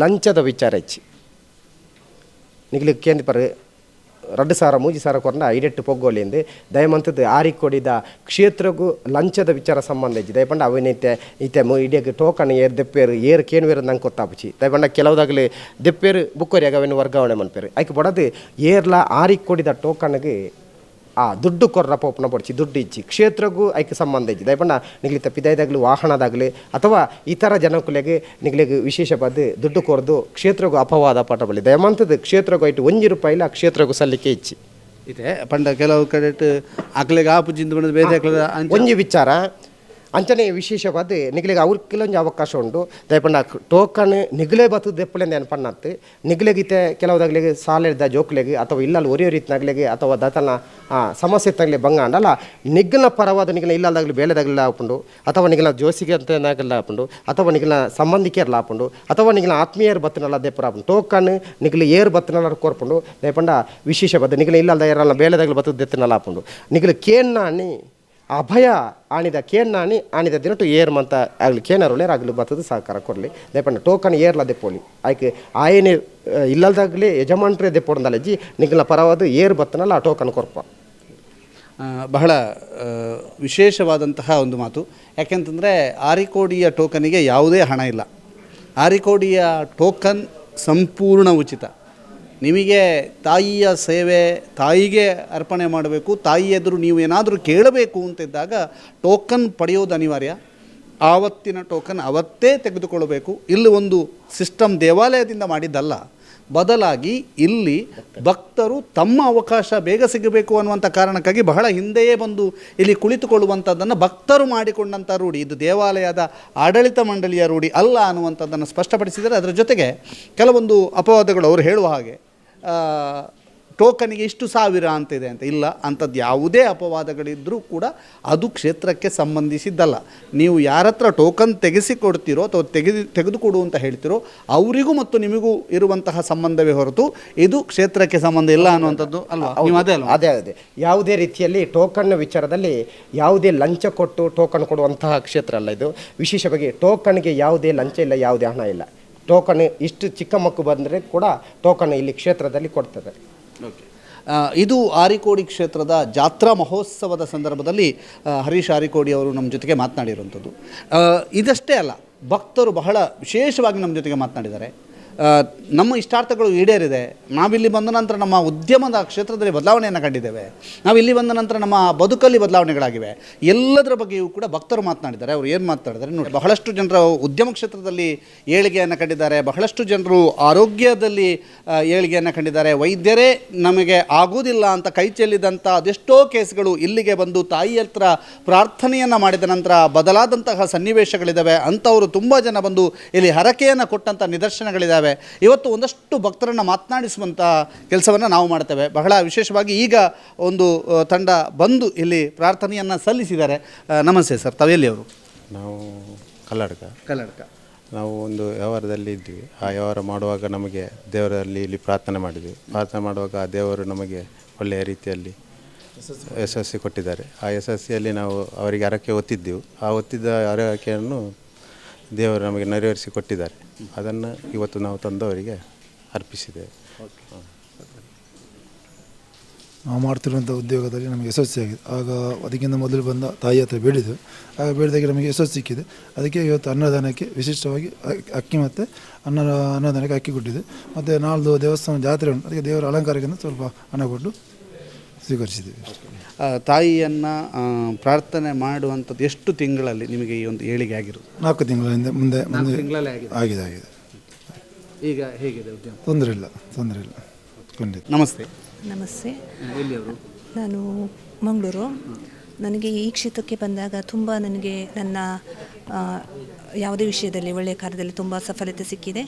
ಲಂಚದ ವಿಚಾರ ಹೆಚ್ಚಿ ನಿಗಲಿ ಕೇಂದ್ರ 2,000 3,000 ಕೊರನ ಐಡೆಟ್ಟು ಪೊಗ್ಗೋಲಿಂದು ದಯಮಂತದ್ದು ಆರಿಕ್ಕೊಡಿದ ಕ್ಷೇತ್ರಗೂ ಲಂಚದ ವಿಚಾರ ಸಂಬಂಧ ಇಜ್ಜಿ. ದಯಪಂಡ ಅವಿನೈತೆ ಈತೆ ಇಡಿಯಾಗ ಟೋಕನ್ ಏರ್ ದೆಪ್ಪೇರು ಏರು ಕೇನುವೇರು ನಂಗೆ ಗೊತ್ತಾಪುಚಿ. ದಯಪಂಡ ಕೆಲವುದಾಗಲಿ ದೆಪ್ಪೇರು ಬುಕ್ಕೋರಿಯಾಗ ಅವೇನು ವರ್ಗಾವಣೆ ಮನ್ಪೇರು ಐಕೆ ಬಡದು ಏರ್ಲ ಆರಿಕ್ಕೊಡಿದ ಟೋಕನ್ಗೆ ಆ ದುಡ್ಡು ಕೊರ್ರ ಪೋಪನ ಪೊಡ್ಚಿ ದುಡ್ಡು ಇಚ್ಚಿ ಕ್ಷೇತ್ರಗೂ ಐಕೆ ಸಂಬಂಧ ಇಜ್ಜಿ. ದಯಪಂಡ ನಿಗಲಿತ ಪಿದಾಯ್ದಾಗಲಿ ವಾಹನದಾಗಲಿ ಅಥವಾ ಇತರ ಜನಕುಲೆಗೆ ನಿಗಲಿಗೆ ವಿಶೇಷವಾದ ದುಡ್ಡು ಕೊರ್ದು ಕ್ಷೇತ್ರಗೂ ಅಪವಾದ ಪಾಠ ಬಳಿ ದಯಮಂತದ್ದು ಕ್ಷೇತ್ರಗೂ ಐಟು 1 ರೂಪಾಯಿಲ ಕ್ಷೇತ್ರಗೂ ಸಲ್ಲಿಕೆ ಇಚ್ಚಿ ಇದೆ. ಪಂಡ ಕೆಲವು ಕಡೆ ಅಕ್ಲೆಗೆ ಆಪುಜಿಂದ ಬಂದ ಬೇರೆ ಒಂಜಿ ವಿಚಾರ ಅಂಚನೆ ವಿಶೇಷವಾದ ನಿಗಲಿಗೆ ಅವ್ರ ಕೆಲವೊಂದು ಅವಕಾಶ ಉಂಟು. ದಯಪಂಡ ಟೋಕನ್ ನಿಗಲೇ ಬತ್ತು ದೆಪ್ಪಲೆ ನಾನು ಪಣ್ಣತ್ತು ನಿಗಲೆಗಿತೆ ಕೆಲವುದಾಗ್ಲಿಗೆ ಸಾಲೆದ ಜೋಕ್ಲೆಗೆ ಅಥವಾ ಇಲ್ಲಲ್ಲಿ ಒರಿಯೋ ರೀತಿನಾಗ್ಲಿಗೆ ಅಥವಾ ದತನ ಸಮಸ್ಯೆ ತಗಲಿ ಬಂಗ ಅಂಡಲ್ಲ ನಿಗ್ಗನ ಪರವಾದ ನಿಗಲ ಇಲ್ಲದಾಗಲಿ ಬೇಲೆದಾಗಲಿ ಆಪುಂಡು ಅಥವಾ ನಿಗಲ ಜೋಸಿಗೆ ಅಂತನಾಗಲ್ಲ ಆಪುಂಡು ಅಥವಾ ನಿಗಲ ಸಂಬಂಧಿಕರ್ಲ ಆಪುಂಡು ಅಥವಾ ನಿಗಲ ಆತ್ಮೀಯರು ಬತ್ತನಲ್ಲ ದೆಪ್ಪರ ಆಪುಂಡು ಟೋಕನ್ ನಿಗಲ ಏರು ಬತ್ತನಲ್ಲ ಕೋರ್ಪುಂಡು. ದಯಪಂಡ ವಿಶೇಷವಾದ ನಿಗಲ ಇಲ್ಲದ ಏರಲ್ಲ ಬೇಲೆದಾಗಲಿ ಬತ್ತು ದೆತ್ತನಲ್ಲ ಆಪುಂಡು ನಿಗಲ ಕೇನ್ನಾನಿ ಅಭಯ ಆಣಿದ ಕೇನ್ನಾನಿ ಆಣಿದ ದಿನಟು ಏರ್ ಮಂತ ಆಗಲಿ ಕೇನರುಳೇರು ಆಗಲಿ ಬತ್ತದ ಸಹಕಾರ ಕೊರಲಿ. ದಯಪಂಡ ಟೋಕನ್ ಏರ್ಲ ದೆಪ್ಪೋಲಿ ಆಯ್ಕೆ ಆಯನೆ ಇಲ್ಲದಾಗಲಿ ಯಜಮಾನ್ರೇ ದೆಪ್ಪೊಡಂದಲಜ್ಜಿ ನಿಗಲ ಪರವಾದ ಏರ್ ಬತ್ತನಲ್ಲ ಆ ಟೋಕನ್ ಕೊರ್ಪ. ಬಹಳ ವಿಶೇಷವಾದಂತಹ ಒಂದು ಮಾತು. ಯಾಕೆಂತಂದರೆ ಆರಿಕೋಡಿಯ ಟೋಕನಿಗೆ ಯಾವುದೇ ಹಣ ಇಲ್ಲ. ಆರಿಕೋಡಿಯ ಟೋಕನ್ ಸಂಪೂರ್ಣ ಉಚಿತ. ನಿಮಗೆ ತಾಯಿಯ ಸೇವೆ, ತಾಯಿಗೆ ಅರ್ಪಣೆ ಮಾಡಬೇಕು, ತಾಯಿ ಎದುರು ನೀವು ಏನಾದರೂ ಕೇಳಬೇಕು ಅಂತಿದ್ದಾಗ ಟೋಕನ್ ಪಡೆಯೋದು ಅನಿವಾರ್ಯ. ಆವತ್ತಿನ ಟೋಕನ್ ಅವತ್ತೇ ತೆಗೆದುಕೊಳ್ಳಬೇಕು. ಇಲ್ಲಿ ಒಂದು ಸಿಸ್ಟಮ್ ದೇವಾಲಯದಿಂದ ಮಾಡಿದ್ದಲ್ಲ, ಬದಲಾಗಿ ಇಲ್ಲಿ ಭಕ್ತರು ತಮ್ಮ ಅವಕಾಶ ಬೇಗ ಸಿಗಬೇಕು ಅನ್ನುವಂಥ ಕಾರಣಕ್ಕಾಗಿ ಬಹಳ ಹಿಂದೆಯೇ ಬಂದು ಇಲ್ಲಿ ಕುಳಿತುಕೊಳ್ಳುವಂಥದ್ದನ್ನು ಭಕ್ತರು ಮಾಡಿಕೊಂಡಂಥ ರೂಢಿ. ಇದು ದೇವಾಲಯದ ಆಡಳಿತ ಮಂಡಳಿಯ ರೂಢಿ ಅಲ್ಲ ಅನ್ನುವಂಥದ್ದನ್ನು ಸ್ಪಷ್ಟಪಡಿಸಿದರೆ, ಅದರ ಜೊತೆಗೆ ಕೆಲವೊಂದು ಅಪವಾದಗಳು ಅವರು ಹೇಳುವ ಹಾಗೆ ಟೋಕನಿಗೆ ಇಷ್ಟು ಸಾವಿರ ಅಂತಿದೆ ಅಂತ ಇಲ್ಲ, ಅಂಥದ್ದು ಯಾವುದೇ ಅಪವಾದಗಳಿದ್ದರೂ ಕೂಡ ಅದು ಕ್ಷೇತ್ರಕ್ಕೆ ಸಂಬಂಧಿಸಿದ್ದಲ್ಲ. ನೀವು ಯಾರ ಹತ್ರ ಟೋಕನ್ ತೆಗೆಸಿಕೊಡ್ತೀರೋ ಅಥವಾ ತೆಗೆದುಕೊಡು ಅಂತ ಹೇಳ್ತೀರೋ ಅವರಿಗೂ ಮತ್ತು ನಿಮಗೂ ಇರುವಂತಹ ಸಂಬಂಧವೇ ಹೊರತು ಇದು ಕ್ಷೇತ್ರಕ್ಕೆ ಸಂಬಂಧ ಇಲ್ಲ ಅನ್ನುವಂಥದ್ದು ಅಲ್ವಾ? ನೀವು ಅದೇ ಅಲ್ವಾ? ಅದೇ ಅದೇ. ಯಾವುದೇ ರೀತಿಯಲ್ಲಿ ಟೋಕನ್ ವಿಚಾರದಲ್ಲಿ ಯಾವುದೇ ಲಂಚ ಕೊಟ್ಟು ಟೋಕನ್ ಕೊಡುವಂತಹ ಕ್ಷೇತ್ರ ಅಲ್ಲ ಇದು. ವಿಶೇಷವಾಗಿ ಟೋಕನ್ಗೆ ಯಾವುದೇ ಲಂಚ ಇಲ್ಲ, ಯಾವುದೇ ಹಣ ಇಲ್ಲ. ಟೋಕನ್ ಇಷ್ಟು ಚಿಕ್ಕ ಮಕ್ಕಳು ಬಂದರೆ ಕೂಡ ಟೋಕನ್ ಇಲ್ಲಿ ಕ್ಷೇತ್ರದಲ್ಲಿ ಕೊಡ್ತದೆ. ಓಕೆ, ಇದು ಆರಿಕೋಡಿ ಕ್ಷೇತ್ರದ ಜಾತ್ರಾ ಮಹೋತ್ಸವದ ಸಂದರ್ಭದಲ್ಲಿ ಹರೀಶ್ ಆರಿಕೋಡಿ ಅವರು ನಮ್ಮ ಜೊತೆಗೆ ಮಾತನಾಡಿರುವಂಥದ್ದು. ಇದಷ್ಟೇ ಅಲ್ಲ, ಭಕ್ತರು ಬಹಳ ವಿಶೇಷವಾಗಿ ನಮ್ಮ ಜೊತೆಗೆ ಮಾತನಾಡಿದ್ದಾರೆ. ನಮ್ಮ ಇಷ್ಟಾರ್ಥಗಳು ಈಡೇರಿದೆ, ನಾವಿಲ್ಲಿ ಬಂದ ನಂತರ ನಮ್ಮ ಉದ್ಯಮದ ಕ್ಷೇತ್ರದಲ್ಲಿ ಬದಲಾವಣೆಯನ್ನು ಕಂಡಿದ್ದೇವೆ, ನಾವಿಲ್ಲಿ ಬಂದ ನಂತರ ನಮ್ಮ ಬದುಕಲ್ಲಿ ಬದಲಾವಣೆಗಳಾಗಿವೆ, ಎಲ್ಲದರ ಬಗ್ಗೆಯೂ ಕೂಡ ಭಕ್ತರು ಮಾತನಾಡಿದ್ದಾರೆ. ಅವರು ಏನು ಮಾತನಾಡಿದ್ದಾರೆ ನೋಡಿ, ಬಹಳಷ್ಟು ಜನರು ಉದ್ಯಮ ಕ್ಷೇತ್ರದಲ್ಲಿ ಏಳಿಗೆಯನ್ನು ಕಂಡಿದ್ದಾರೆ, ಬಹಳಷ್ಟು ಜನರು ಆರೋಗ್ಯದಲ್ಲಿ ಏಳಿಗೆಯನ್ನು ಕಂಡಿದ್ದಾರೆ. ವೈದ್ಯರೇ ನಮಗೆ ಆಗುವುದಿಲ್ಲ ಅಂತ ಕೈ ಚೆಲ್ಲಿದಂಥ ಅದೆಷ್ಟೋ ಕೇಸ್ಗಳು ಇಲ್ಲಿಗೆ ಬಂದು ತಾಯಿ ಹತ್ರ ಪ್ರಾರ್ಥನೆಯನ್ನು ಮಾಡಿದ ನಂತರ ಬದಲಾದಂತಹ ಸನ್ನಿವೇಶಗಳಿದ್ದಾವೆ. ಅಂಥವರು ತುಂಬ ಜನ ಬಂದು ಇಲ್ಲಿ ಹರಕೆಯನ್ನು ಕೊಟ್ಟಂಥ ನಿದರ್ಶನಗಳಿದ್ದಾವೆ. ಇವತ್ತು ಒಂದಷ್ಟು ಭಕ್ತರನ್ನು ಮಾತನಾಡಿಸುವಂಥ ಕೆಲಸವನ್ನು ನಾವು ಮಾಡ್ತೇವೆ. ಬಹಳ ವಿಶೇಷವಾಗಿ ಈಗ ಒಂದು ತಂಡ ಬಂದು ಇಲ್ಲಿ ಪ್ರಾರ್ಥನೆಯನ್ನು ಸಲ್ಲಿಸಿದ್ದಾರೆ. ನಮಸ್ತೆ ಸರ್, ತಾವೆಲ್ಲಿಯವರು? ನಾವು ಕಲ್ಲಡ್ಕ. ಕಲ್ಲಡ್ಕ. ನಾವು ಒಂದು ವ್ಯವಹಾರದಲ್ಲಿ ಇದ್ವಿ. ಆ ವ್ಯವಹಾರ ಮಾಡುವಾಗ ನಮಗೆ ದೇವರಲ್ಲಿ ಇಲ್ಲಿ ಪ್ರಾರ್ಥನೆ ಮಾಡಿದ್ವಿ. ಪ್ರಾರ್ಥನೆ ಮಾಡುವಾಗ ಆ ದೇವರು ನಮಗೆ ಒಳ್ಳೆಯ ರೀತಿಯಲ್ಲಿ ಯಶಸ್ಸು ಕೊಟ್ಟಿದ್ದಾರೆ. ಆ ಯಶಸ್ಸಿಯಲ್ಲಿ ನಾವು ಅವರಿಗೆ ಹರಕೆ ಒತ್ತಿದ್ದೆವು. ಆ ಒತ್ತಿದ್ದ ಹರಕೆಯನ್ನು ದೇವರು ನಮಗೆ ನೆರವೇರಿಸಿ ಕೊಟ್ಟಿದ್ದಾರೆ. ಅದನ್ನು ಇವತ್ತು ನಾವು ತಂದವರಿಗೆ ಅರ್ಪಿಸಿದ್ದೇವೆ. ನಾವು ಮಾಡ್ತಿರುವಂಥ ಉದ್ಯೋಗದಲ್ಲಿ ನಮಗೆ ಯಶಸ್ಸಿಯಾಗಿದೆ. ಆಗ ಅದಕ್ಕಿಂತ ಮೊದಲು ಬಂದ ತಾಯಿ ಹತ್ರ ಬೇಡಿದ್ದೆವು. ಆಗ ಬೇಡಿದಾಗೆ ನಮಗೆ ಯಶಸ್ಸು ಸಿಕ್ಕಿದೆ. ಅದಕ್ಕೆ ಇವತ್ತು ಅನ್ನದಾನಕ್ಕೆ ವಿಶಿಷ್ಟವಾಗಿ ಅಕ್ಕಿ ಮತ್ತು ಅನ್ನದಾನಕ್ಕೆ ಅಕ್ಕಿ ಕೊಟ್ಟಿದೆ. ಮತ್ತು ನಾಳ್ದು ದೇವಸ್ಥಾನ ಜಾತ್ರೆ ಉಂಟು, ಅದಕ್ಕೆ ದೇವರ ಅಲಂಕಾರಕ್ಕಿಂತ ಸ್ವಲ್ಪ ಹಣ ಕೊಟ್ಟು ಸ್ವೀಕರಿಸಿದ್ದೇವೆ. ತಾಯಿಯನ್ನು ಪ್ರಾರ್ಥನೆ ಮಾಡುವಂಥದ್ದು ಎಷ್ಟು ತಿಂಗಳಲ್ಲಿ ನಿಮಗೆ ಈ ಒಂದು ಏಳಿಗೆ ಆಗಿರೋದು? 4 ತಿಂಗಳ ಹಿಂದೆ ಮುಂದೆ ತಿಂಗಳಲ್ಲೇ ಆಗಿದೆ ಆಗಿದೆ. ಈಗ ಹೇಗಿದೆ ಉದ್ಯಮ? ತೊಂದರೆ ಇಲ್ಲ, ತೊಂದರೆ ಇಲ್ಲ, ಖಂಡಿತ. ನಮಸ್ತೆ. ನಮಸ್ತೆ. ಎಲ್ಲಿಯವರು? ನಾನು ಮಂಗಳೂರು. ನನಗೆ ಈ ಕ್ಷೇತ್ರಕ್ಕೆ ಬಂದಾಗ ತುಂಬ ನನಗೆ ನನ್ನ ಯಾವುದೇ ವಿಷಯದಲ್ಲಿ ಒಳ್ಳೆಯ ಕಾರ್ಯದಲ್ಲಿ ತುಂಬ ಸಫಲತೆ ಸಿಕ್ಕಿದೆ.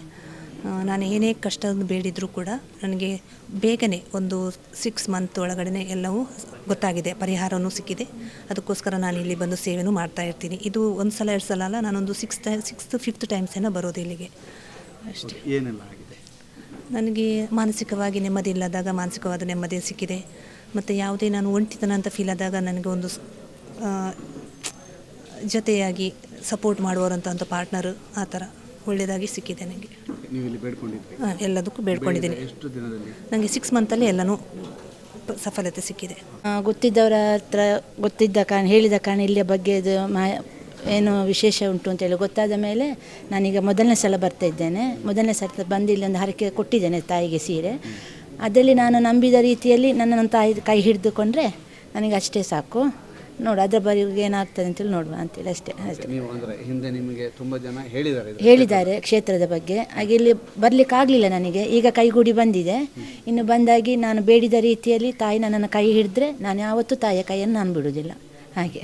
ನಾನು ಏನೇ ಕಷ್ಟ ಬೇಡಿದರೂ ಕೂಡ ನನಗೆ ಬೇಗನೆ ಒಂದು 6 ಮಂತ್ ಒಳಗಡೆ ಎಲ್ಲವೂ ಗೊತ್ತಾಗಿದೆ, ಪರಿಹಾರವೂ ಸಿಕ್ಕಿದೆ. ಅದಕ್ಕೋಸ್ಕರ ನಾನು ಇಲ್ಲಿ ಬಂದು ಸೇವೆಯೂ ಮಾಡ್ತಾ ಇರ್ತೀನಿ. ಇದು ಒಂದು ಸಲ ಎರಡು ಸಲ ಅಲ್ಲ, ನಾನೊಂದು ಸಿಕ್ಸ್ತ್ ಫಿಫ್ತ್ ಟೈಮ್ಸ್ ಏನೋ ಬರೋದು ಇಲ್ಲಿಗೆ ಅಷ್ಟೇ. ಏನೆಲ್ಲ ಆಗಿದೆ? ನನಗೆ ಮಾನಸಿಕವಾಗಿ ನೆಮ್ಮದಿ ಇಲ್ಲದಾಗ ಮಾನಸಿಕವಾದ ನೆಮ್ಮದಿ ಸಿಕ್ಕಿದೆ. ಮತ್ತು ಯಾವುದೇ ನಾನು ಒಂಟಿತನ ಅಂತ ಫೀಲ್ ಆದಾಗ ನನಗೆ ಒಂದು ಜೊತೆಯಾಗಿ ಸಪೋರ್ಟ್ ಮಾಡುವವರಂಥ ಒಂದು ಪಾರ್ಟ್ನರು, ಆ ಥರ ಒಳ್ಳೆಯದಾಗಿ ಸಿಕ್ಕಿದೆ ನನಗೆ. ನೀವು ಇಲ್ಲಿ ಬೇಡ್ಕೊಂಡಿದ್ರಿ? ಎಲ್ಲದಕ್ಕೂ ಬೇಡ್ಕೊಂಡಿದ್ದೀನಿ. ಎಷ್ಟು ದಿನದಲ್ಲಿ? ನನಗೆ 6 ಮಂತಲ್ಲಿ ಎಲ್ಲನೂ ಸಫಲತೆ ಸಿಕ್ಕಿದೆ. ಗೊತ್ತಿದ್ದವರ ಹತ್ರ ಗೊತ್ತಿದ್ದ ಕಾರಣ, ಹೇಳಿದ ಕಾರಣ ಇಲ್ಲಿಯ ಬಗ್ಗೆ ಇದು ಏನು ವಿಶೇಷ ಉಂಟು ಅಂತೇಳಿ ಗೊತ್ತಾದ ಮೇಲೆ ನಾನೀಗ ಮೊದಲನೇ ಸಲ ಬರ್ತಾ ಇದ್ದೇನೆ. ಮೊದಲನೇ ಸಲ ಬಂದು ಇಲ್ಲಿ ಒಂದು ಹರಕೆ ಕೊಟ್ಟಿದ್ದೇನೆ ತಾಯಿಗೆ ಸೀರೆ. ಅದರಲ್ಲಿ ನಾನು ನಂಬಿದ ರೀತಿಯಲ್ಲಿ ನನ್ನ ತಾಯಿ ಕೈ ಹಿಡಿದುಕೊಂಡ್ರೆ ನನಗೆ ಅಷ್ಟೇ ಸಾಕು. ನೋಡು ಅದರ ಬರಿಗೆ ಏನಾಗ್ತದೆ ಅಂತೇಳಿ ನೋಡುವ ಅಂತೇಳಿ ಅಷ್ಟೇ ಅಷ್ಟೇ. ನೀವು ಅಂದರೆ ಹಿಂದೆ ನಿಮಗೆ ತುಂಬ ಜನ ಹೇಳಿದ್ದಾರೆ ಹೇಳಿದ್ದಾರೆ ಕ್ಷೇತ್ರದ ಬಗ್ಗೆ, ಹಾಗೆ ಇಲ್ಲಿ ಬರಲಿಕ್ಕಾಗಲಿಲ್ಲ ನನಗೆ. ಈಗ ಕೈಗೂಡಿ ಬಂದಿದೆ. ಇನ್ನು ಬಂದಾಗಿ ನಾನು ಬೇಡಿದ ರೀತಿಯಲ್ಲಿ ತಾಯಿ ನನ್ನನ್ನು ಕೈ ಹಿಡಿದ್ರೆ ನಾನು ಯಾವತ್ತೂ ತಾಯಿಯ ಕೈಯನ್ನು ನಾನು ಬಿಡುವುದಿಲ್ಲ. ಹಾಗೆ.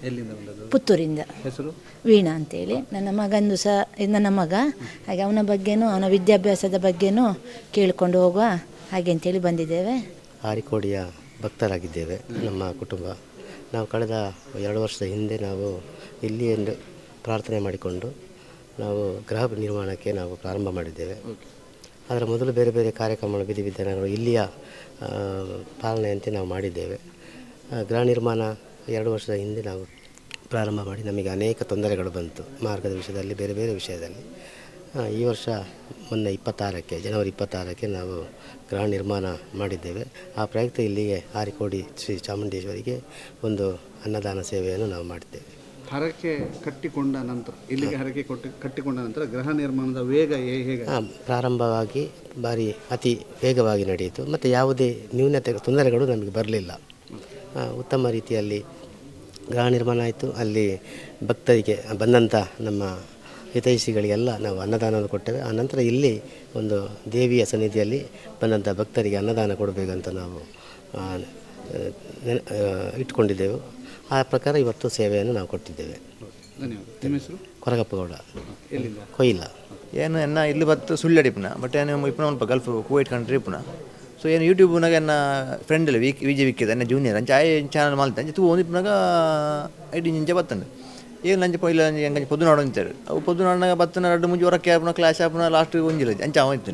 ಎಲ್ಲಿಂದ ಬಂದದ್ದು? ಪುತ್ತೂರಿಂದ. ಹೆಸರು? ವೀಣಾ ಅಂತೇಳಿ. ನನ್ನ ಮಗಂದು ಸಹ, ನನ್ನ ಮಗ, ಹಾಗೆ ಅವನ ಬಗ್ಗೆನೂ ಅವನ ವಿದ್ಯಾಭ್ಯಾಸದ ಬಗ್ಗೆನೂ ಕೇಳಿಕೊಂಡು ಹೋಗುವ ಹಾಗೆ ಅಂತೇಳಿ ಬಂದಿದ್ದೇವೆ. ಆರಿಕೋಡಿಯ ಭಕ್ತರಾಗಿದ್ದೇವೆ ನಮ್ಮ ಕುಟುಂಬ. ನಾವು ಕಳೆದ 2 ವರ್ಷದ ಹಿಂದೆ ನಾವು ಇಲ್ಲಿ ಎಂದು ಪ್ರಾರ್ಥನೆ ಮಾಡಿಕೊಂಡು ನಾವು ಗೃಹ ನಿರ್ಮಾಣಕ್ಕೆ ನಾವು ಪ್ರಾರಂಭ ಮಾಡಿದ್ದೇವೆ. ಅದರ ಮೊದಲು ಬೇರೆ ಬೇರೆ ಕಾರ್ಯಕ್ರಮಗಳು, ವಿಧಿವಿಧಾನಗಳು ಇಲ್ಲಿಯ ಪಾಲನೆಯಂತೆ ನಾವು ಮಾಡಿದ್ದೇವೆ. ಗೃಹ ನಿರ್ಮಾಣ 2 ವರ್ಷದ ಹಿಂದೆ ನಾವು ಪ್ರಾರಂಭ ಮಾಡಿ ನಮಗೆ ಅನೇಕ ತೊಂದರೆಗಳು ಬಂತು, ಮಾರ್ಗದ ವಿಷಯದಲ್ಲಿ, ಬೇರೆ ಬೇರೆ ವಿಷಯದಲ್ಲಿ. ಈ ವರ್ಷ ಮೊನ್ನೆ 26ಕ್ಕೆ ಜನವರಿ 26ಕ್ಕೆ ನಾವು ಗೃಹ ನಿರ್ಮಾಣ ಮಾಡಿದ್ದೇವೆ. ಆ ಪ್ರಯುಕ್ತ ಇಲ್ಲಿಗೆ ಆರಿಕೋಡಿ ಶ್ರೀ ಚಾಮುಂಡೇಶ್ವರಿಗೆ ಒಂದು ಅನ್ನದಾನ ಸೇವೆಯನ್ನು ನಾವು ಮಾಡಿದ್ದೇವೆ. ಹರಕೆ ಕಟ್ಟಿಕೊಂಡ ನಂತರ ಇಲ್ಲಿಗೆ ಹರಕೆ ಕಟ್ಟಿಕೊಂಡ ನಂತರ ಗೃಹ ನಿರ್ಮಾಣದ ವೇಗ ಹೇಗೆ? ಪ್ರಾರಂಭವಾಗಿ ಭಾರಿ ಅತಿ ವೇಗವಾಗಿ ನಡೆಯಿತು ಮತ್ತು ಯಾವುದೇ ನ್ಯೂನತೆ ತೊಂದರೆಗಳು ನಮಗೆ ಬರಲಿಲ್ಲ. ಉತ್ತಮ ರೀತಿಯಲ್ಲಿ ಗೃಹ ನಿರ್ಮಾಣ ಆಯಿತು. ಅಲ್ಲಿ ಭಕ್ತರಿಗೆ ಬಂದಂಥ ನಮ್ಮ ಹಿತೈಷಿಗಳಿಗೆಲ್ಲ ನಾವು ಅನ್ನದಾನವನ್ನು ಕೊಟ್ಟೆವು. ಆ ನಂತರ ಇಲ್ಲಿ ಒಂದು ದೇವಿಯ ಸನ್ನಿಧಿಯಲ್ಲಿ ಬಂದಂಥ ಭಕ್ತರಿಗೆ ಅನ್ನದಾನ ಕೊಡಬೇಕಂತ ನಾವು ಇಟ್ಕೊಂಡಿದ್ದೆವು. ಆ ಪ್ರಕಾರ ಇವತ್ತು ಸೇವೆಯನ್ನು ನಾವು ಕೊಟ್ಟಿದ್ದೇವೆ. ಧನ್ಯವಾದ. ನಿಮ್ಮ ಹೆಸರು? ಕೊರಗಪ್ಪಗೌಡ, ಕೊಯ್ಲ. ಏನು ಎನ್ನ ಇಲ್ಲಿ ಬತ್ತು ಸುಳ್ಳು ಇಪ್ಪನ ಬಟ್ ಏನು ಇಪ್ಪನ ಒಂದು Gulf Kuwait country ಇಪ್ಪನ. ಸೊ ಏನು ಯೂಟ್ಯೂಬ್ನಾಗ ಎನ್ನ ಫ್ರೆಂಡ್ ಇಲ್ಲ ವಿ ಜೆ ವಿಕ್ಕಿದ ಎನ್ನ ಜೂನಿಯರ್ ಅಂಚೆ ಆಯ್ ಚಾನಲ್ ಮಾಲ್ತೆ ಅಂಚೆ ತೂ ಒಂದು ಇಪ್ಪನಾಗ ಐಡಿ ಇಂಚೆ ಬತ್ತಂಡು ಏನು ಲಂಚ ಪೊಯ್ಲ ಎಂಗಂಚ ಪೊದ್ದುನಾಡು ಅಂತಾರೆ. ಅವು ಪೊದ್ದುನಾಡಿನಾಗ ಬತ್ತನ ರಡ್ಡು ಮುಂಜಿ ಹೊರಕ್ಕೆ ಆಪುನ ಕ್ಲಾಶ್ ಆಪುನ ಲಾಸ್ಟ್ ಒಂಜಿಲ್ಲ ಅಂಚೆ ಅವ ಇತ್ತು.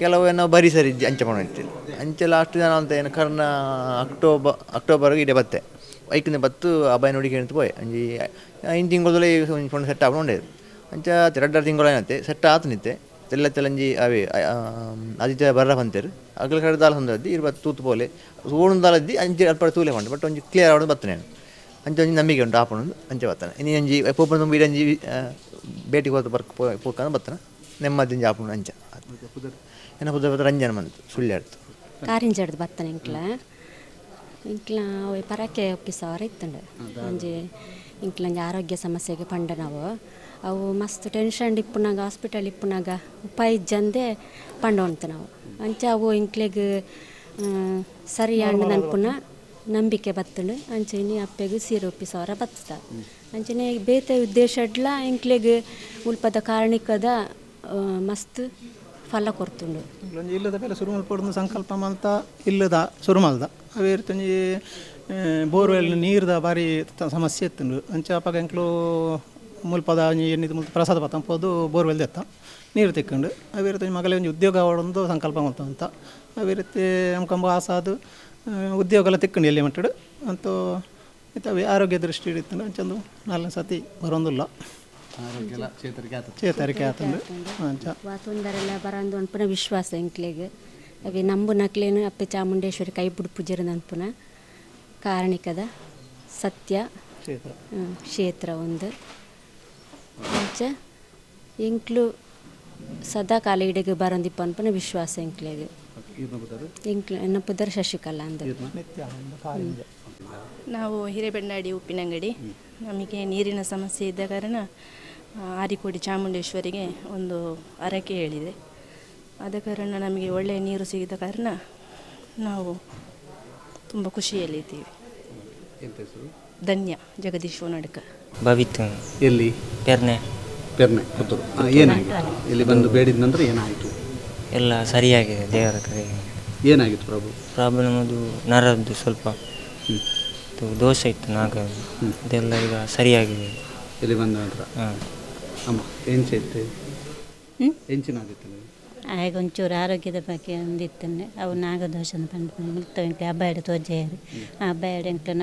ಕೆಲವು ಏನೋ ಬರಿ ಸರಿ ಅಂಚೆ ಪಣ ಇತ್ತು ಅಂಚೆ ಲಾಸ್ಟ್ ಜನ ಅಂತ ಏನು ಕರ್ನ ಅಕ್ಟೋಬರ್ಗೆ ಇಡೇ ಬತ್ತೆ ಐಕಂದೆ ಬತ್ತು ಅಬ್ಬಾಯಿ ನೋಡಿ ಕೇಳ್ತು ಪೋಯ್ ಅಂಜಿ 5 ತಿಂಗಳದಲ್ಲೇ ಒಂಜಿ ಫೋನ್ ಸೆಟ್ ಆಪುನ ಉಂಡೆ ಅಂಚ 2 ತಿಂಗಳು ಏನತ್ತೆ ಸೆಟ್ ಆತು ನಿತ್ತೆ ತೆಲ್ಲ ತೆಲಂಜಿ ಅವೇ ಆದಿತ್ಯ ಬರ್ರ ಬಂತೇರು ಅಗಲ ಕಡೆ ದಾಲ ಹೊಂದದ್ದಿ ಇರು ಬತ್ತು ತೂತು ಪೋಲೆ ಓಣು ದಾಲದ್ದಿ ಅಂಚೆ ಅಲ್ಪ ತೂಲೆ ಉಂಟು ಬಟ್ ಒಂಜಿ ಕ್ಲಿಯರ್ ಆವಡು ಬತ್ತನೆ ಅಂಚೆ ಒಂಜಿ ನಂಬಿಕೆ ಉಂಟು ಆಪುಣಂದು ಅಂಚೆ ಬತ್ತಾನೆ ಇನ್ನು ಅಂಜಿ ಪೋಪನ ತುಂಬ ಇಡಂಜಿ ಭೇಟಿ ಹೋದ ಬರ್ಕ ಪೋಕಂದು ಬತ್ತನ ನೆಮ್ಮದಿ ಆಪುಣ ಅಂಚ ಏನ ಪುದರ್ ರಂಜನ ಬಂತು ಸುಳ್ಳು ಆಡ್ತು ಕಾರಿಂಜಡ್ದು ಬತ್ತನ ಇಂಕ್ಲ ಇಂಕ್ಲ ಪರಕೆ ಒಪ್ಪಿಸವರ ಇತ್ತಂಡು ಒಂಜಿ ಇಂಕ್ಲ ಒಂಜಿ ಆರೋಗ್ಯ ಸಮಸ್ಯೆಗೆ ಪಂಡ ನಾವು ಅವು ಮಸ್ತ್ ಟೆನ್ಷನ್ ಇಪ್ಪುನಾಗ ಹಾಸ್ಪಿಟಲ್ ಇಪ್ಪುನಾಗ ಉಪಾಯ ಇಜ್ಜಂದೆ ಪಂಡ ನಾವು ಅಂಚೆ ಅವು ಇಂಕ್ಲೆಗ್ ಸರಿ ಅಂಡ್ ಅನ್ಪುನ ನಂಬಿಕೆ ಬತ್ತಂಡು ಅಂಚೆ ಇನಿ ಅಪ್ಪೆಗ್ ಸೀರೆ ಒಪ್ಪಿಸವರ ಬತ್ತ ಅಂಚನೆ ಬೇತೆ ಉದ್ದೇಶ ಅಡ್ಲ ಇಂಕ್ಲೆಗ್ ಮುಲ್ಪದ ಕಾರಣಿಕದ ಮಸ್ತ್ ಫಲ ಕೊರ್ತುಂಡು. ಒಂಜಿ ಇಲ್ಲದ ಬೇಲೆ ಸುರು ಮಲ್ಪೊಡು ಸಂಕಲ್ಪ ಮಲ್ತ ಇಲ್ಲದ ಸುರು ಮಲ್ದ ಅವೇ ಒಂಜಿ ಬೋರ್ವೆಲ್ ನೀರ್ದ ಭಾರಿ ಸಮಸ್ಯೆ ಇತ್ತುಂಡು ಅಂಚೆ ಅಪಗ ಎಂಕ್ಲು ಮುಲ್ಪದ ಒಂಜಿ ಎನ್ನಿದ್ ಮುಲ್ಪ ಪ್ರಸಾದ ಪತ್ತಂದ್ ಪೋದು ಬೋರ್ವೆಲ್ ದೆತ್ತ ನೀರು ತಿಕ್ಕಂಡು ಅವೇ ರೀತಿ ಮಗಲೇ ಒಂಜಿ ಉದ್ಯೋಗ ಆವಡೊಂದು ಸಂಕಲ್ಪ ಮಲ್ತಂತ ಅವೇ ರೀತಿ ಅಮ್ಕಂಬ ಆಸಾದು ಉದ್ಯೋಗ ಎಲ್ಲ ತಿಕ್ಕಂಡು ಎಲ್ಲಿ ಮಟ್ಟಡು ಅಂತೂ ಇತ್ತವೆ ಆರೋಗ್ಯ ದೃಷ್ಟಿ ಇತ್ತುಂಡು ಅಂಚೊಂದು 4 ಸತಿ ಬರೋಂದುಲ್ಲ ಚೇತರಿಕೆ ಆತಂಡು ಅಂಚ ತೊಂದರೆಲ್ಲ ಬರಂದು ಅನ್ಪುನ ವಿಶ್ವಾಸ ಎಂಕ್ಲೆಗ್ ಅವೆ ನಂಬುನಕ್ಲೇನು ಅಪ್ಪೆ ಚಾಮುಂಡೇಶ್ವರಿ ಕೈ ಬುಡ್ಪುಜೆರ್ ಅನ್ಪುನ ಕಾರಣಿಕದ ಸತ್ಯ ಕ್ಷೇತ್ರ ಒಂದು ಅಂಚ ಎಂಕ್ಲು ಸದಾ ಕಾಲ ಇಡೆಗ್ ಬರಂದಿಪ್ಪ ಅನ್ಪುನ ವಿಶ್ವಾಸ ಎಂಕ್ಲೆಗ್. ಎಂಕ್ಲು ಎನ್ನ ಪುದರ್ ಶಶಿಕಲಾ ಅಂದ. ನಾವು ಹಿರೇಬೆಣ್ಣಾಡಿ ಉಪ್ಪಿನಂಗಡಿ. ನಮಗೆ ನೀರಿನ ಸಮಸ್ಯೆ ಇದ್ದ ಕಾರಣ ಆರಿಕೋಡಿ ಚಾಮುಂಡೇಶ್ವರಿಗೆ ಒಂದು ಹರಕೆ ಹೇಳಿದೆ. ಆದ ಕಾರಣ ನಮಗೆ ಒಳ್ಳೆಯ ನೀರು ಸಿಗಿದ ಕಾರಣ ನಾವು ತುಂಬ ಖುಷಿಯಲ್ಲಿದ್ದೀವಿ. ಧನ್ಯ ಜಗದೀಶ್ ನಡ್ಕ. ಭವಿತ್. ಎಲ್ಲಿ? ಪೆರ್ನೆ. ಪೆರ್ನೆ ಪುತ್ತೂರು. ಏನಾಗಿತ್ತು ಇಲ್ಲಿ ಬಂದು ಬೇಡಿದ ನಂತರ ಏನಾಯಿತು? ಎಲ್ಲ ಸರಿಯಾಗಿದೆ ದೇವರ ಕಡೆಗೆ. ಏನಾಗಿತ್ತು ಪ್ರಭು? ಪ್ರಾಬ್ಲಮ್ ಅದು ನರದ್ದು ಸ್ವಲ್ಪ ದೋಷ ಇತ್ತು ನಾಗ, ಅದೆಲ್ಲ ಈಗ ಸರಿಯಾಗಿದೆ ಇಲ್ಲಿ ಬಂದ ನಂತರ. ಹಾಂ. ಅಮ್ಮ ಎಂಚ ಇತ್ತು? ಎಂಚಿನಾದಿತ್ತು? ಆಗ ಒಂಚೂರು ಆರೋಗ್ಯದ ಬಗ್ಗೆ ಒಂದಿತ್ತಂಡೆ ಅವು ನಾಗದೋಷನ ಪಂಡ ಮುಕ್ತ ಎಂಕ್ಲೆ ಅಬ್ಬಾಯಡ ತೋಜೆಯರು ಆ ಅಬ್ಬಾಯಡ ಎಂಕ್ಲೆ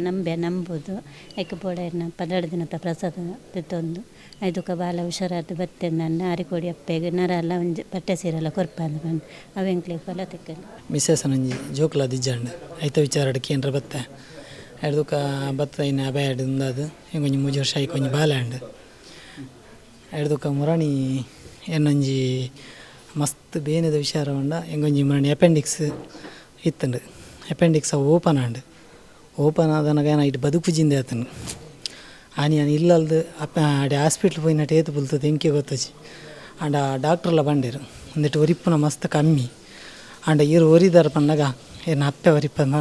ನಂಬೆ ನಂಬುದು ಐಕ್ ಬೋಡೈರ್ನ 12 ದಿನದ ಪ್ರಸಾದ ತೆತ್ತೊಂದು ಐದುಕ ಬಾಲ ಹುಷಾರಾದ ಬತ್ತೆ ನನ್ನ ಆರಿಕೋಡಿ ಅಪ್ಪೆಗ್ ನರ ಎಲ್ಲ ಒಂಜಿ ಪಟ್ಟೆ ಸೀರೆಲ್ಲ ಕೊರ್ಪಂದು ಪಂಡ ಅವು ಎಂಕ್ಲೆ ಫಲ ತಿಕ್ಕಂಡು. ಮಿಸ್ಸಸ್ ಒಂಜಿ ಜೋಕುಲ ದಿಜ್ಜಂಡು ಐತ ವಿಚಾರಡ್ ಕೇಂದ್ರ ಬತ್ತೆ ಐದುಕ ಬತ್ತ ಇನ್ನು ಅಬಾಯಡ್ ಉಂದಾದು ಎಂಕೊಂಜಿ 3 ವರ್ಷ ಐಕೊಂಜಿ ಬಾಲೆ ಅಂಡು ಐದುಕ ಮುರಣಿ ಏನೊಂಜಿ ಮಸ್ತ್ ಬೇನೆದ ವಿಚಾರ ಉಂಡ ಎಂಗೊಂಜಿ ಮುರಣಿ ಅಪೆಂಡಿಕ್ಸ್ ಇತ್ತಂಡು ಅಪೆಂಡಿಕ್ಸ್ ಅವು ಓಪನ್ ಆಂಡು ಓಪನ್ ಆದನಗ ಏನ ಇಟ್ಟು ಬದುಕುಜಿಂದೆ ಆತನು ಆನಿ ಆನಿ ಇಲ್ಲಲ್ದು ಅಡೆ ಹಾಸ್ಪಿಟ್ಲ್ ಪೋಯಿನಟ್ಟು ಏತು ಬುಲ್ತದೆ ಎಂಕೆ ಗೊತ್ತಜಿ ಆಂಡ ಡಾಕ್ಟ್ರೆಲ್ಲ ಬಂಡೇರು ಒಂದಿಟ್ಟು ಒರಿಪುನ ಮಸ್ತ್ ಕಮ್ಮಿ ಆಂಡ ಈರು ಒರಿದಾರ ಪನ್ನಗ ಏನ ಅಪ್ಪೆ ಒರಿಪಂದ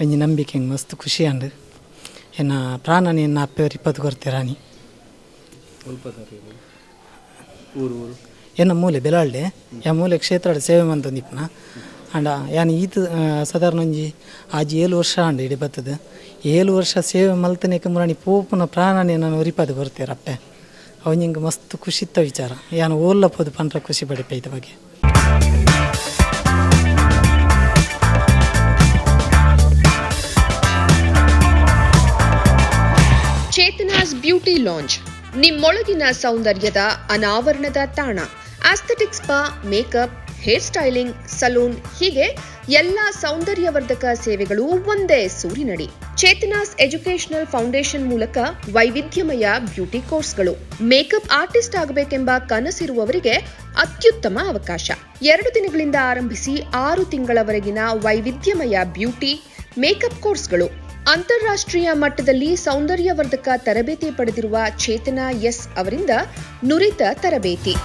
ಒಂಜಿ ನಂಬಿಕೆ ಹೆಂಗೆ ಮಸ್ತ್ ಖುಷಿ ಆಂಡು ಎನ್ನ ಪ್ರಾಣನ ಎನ್ನ ಅಪ್ಪೆ ಒರಿಪದು ಕೊರ್ತೀರಾನಿ. ಎನ್ನ ಮೂಲೆ ಬೆಲಾಳ್ಡೆ ಯಾ ಮೂಲೆ ಕ್ಷೇತ್ರ ಸೇವೆ ಮಂತೊಂದಿಪ್ಪನ ಆಂಡ ಯಾನ್ ಈತ್ ಸಾಧಾರಣ ಒಂಜಿ ಆಜಿ 7 ವರ್ಷ ಆಂಡ್ ಇಡೀ ಬತ್ತದ 7 ವರ್ಷ ಸೇವೆ ಮಲ್ತನೇಕ ಮುರಾಣಿ ಪೋಪುನ ಪ್ರಾಣನೇ ನಾನು ಒರಿಪಾದು ಬರ್ತೀರ ಅಪ್ಪೆ ಅವನಿಂಗೆ ಮಸ್ತ್ ಖುಷಿತ್ತ ವಿಚಾರ ಯಾನ್ ಓಲ್ಲ ಪೋದು ಪಂಡ್ರ ಖುಷಿ ಪಡಿಪೆ ಇದ ಬಗ್ಗೆ. Chetana's Beauty Lounge, ನಿಮ್ಮೊಳಗಿನ ಸೌಂದರ್ಯದ ಅನಾವರಣದ ತಾಣ. Aesthetic spa, makeup, hair styling, salon ಹೀಗೆ ಎಲ್ಲ ಸೌಂದರ್ಯವರ್ಧಕ ಸೇವೆಗಳು ಒಂದೇ ಸೂರಿನಡಿ. ಚೇತನಾಸ್ ಎಜುಕೇಶನಲ್ ಫೌಂಡೇಶನ್ ಮೂಲಕ ವೈವಿಧ್ಯಮಯ ಬ್ಯೂಟಿ ಕೋರ್ಸ್ಗಳು. ಮೇಕಪ್ ಆರ್ಟಿಸ್ಟ್ ಆಗಬೇಕೆಂಬ ಕನಸಿರುವವರಿಗೆ ಅತ್ಯುತ್ತಮ ಅವಕಾಶ. 2 ದಿನಗಳಿಂದ ಆರಂಭಿಸಿ 6 ತಿಂಗಳವರೆಗಿನ ವೈವಿಧ್ಯಮಯ ಬ್ಯೂಟಿ ಮೇಕಪ್ ಕೋರ್ಸ್ಗಳು. ಅಂತಾರಾಷ್ಟ್ರೀಯ ಮಟ್ಟದಲ್ಲಿ ಸೌಂದರ್ಯವರ್ಧಕ ತರಬೇತಿ ಪಡೆದಿರುವ ಚೇತನಾ ಎಸ್ ಅವರಿಂದ ನುರಿತ ತರಬೇತಿ.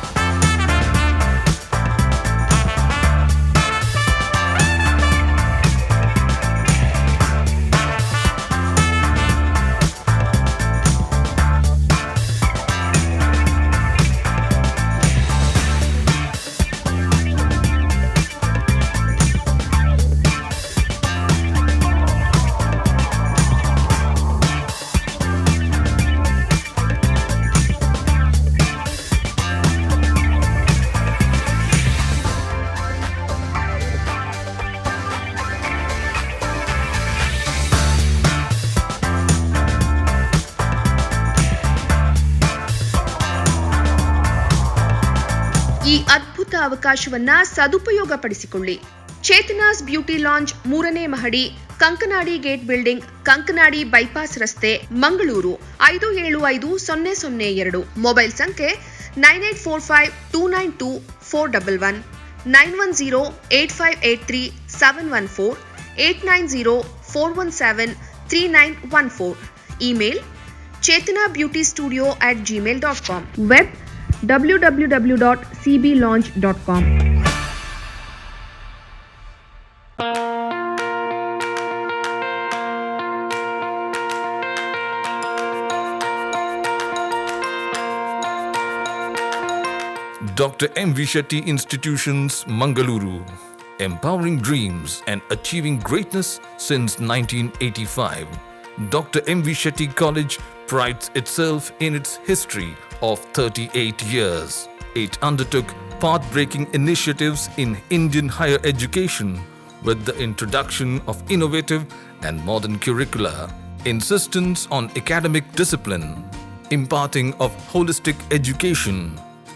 ಈ ಅದ್ಭುತ ಅವಕಾಶವನ್ನ ಸದುಪಯೋಗಪಡಿಸಿಕೊಳ್ಳಿ. ಚೇತನಾಸ್ ಬ್ಯೂಟಿ ಲಾಂಜ್, 3ನೇ ಮಹಡಿ, Kankanady gate building, Kankanady bypass ರಸ್ತೆ, ಮಂಗಳೂರು 575002. ಮೊಬೈಲ್ ಸಂಖ್ಯೆ 9845 292 411, 910 8583 714, 890 417 3914. Email chetanabeautystudio@gmail.com. Web www.cblounge.com. Dr. M. V. Shetty Institutions, Mangaluru. Empowering dreams and achieving greatness since 1985. Dr. M. V. Shetty College prides itself in its history of 38 years. It undertook path-breaking initiatives in Indian higher education with the introduction of innovative and modern curricula, insistence on academic discipline, imparting of holistic education,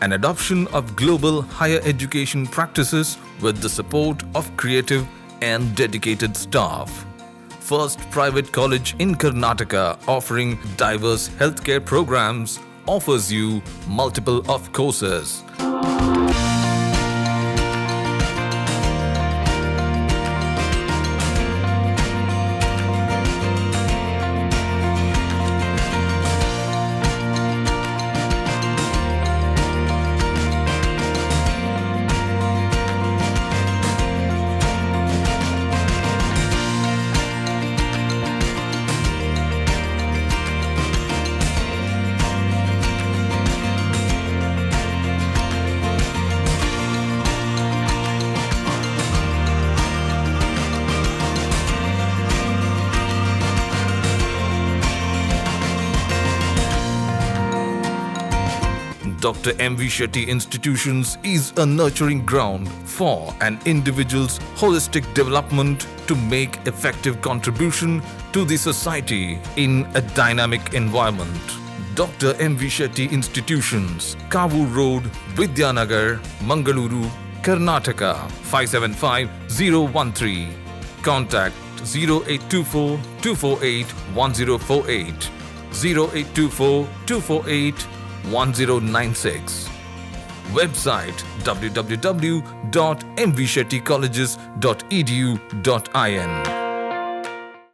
and adoption of global higher education practices with the support of creative and dedicated staff. First private college in Karnataka offering diverse healthcare programs offers you multiple of courses. Dr. M. V. Shetty Institutions is a nurturing ground for an individual's holistic development to make effective contribution to the society in a dynamic environment. Dr. M. V. Shetty Institutions, Kavoor Road, Vidyanagar, Mangaluru, Karnataka 575013. Contact 0824 248 1048, 0824 248 1096. Website www.mvshettycolleges.edu.in.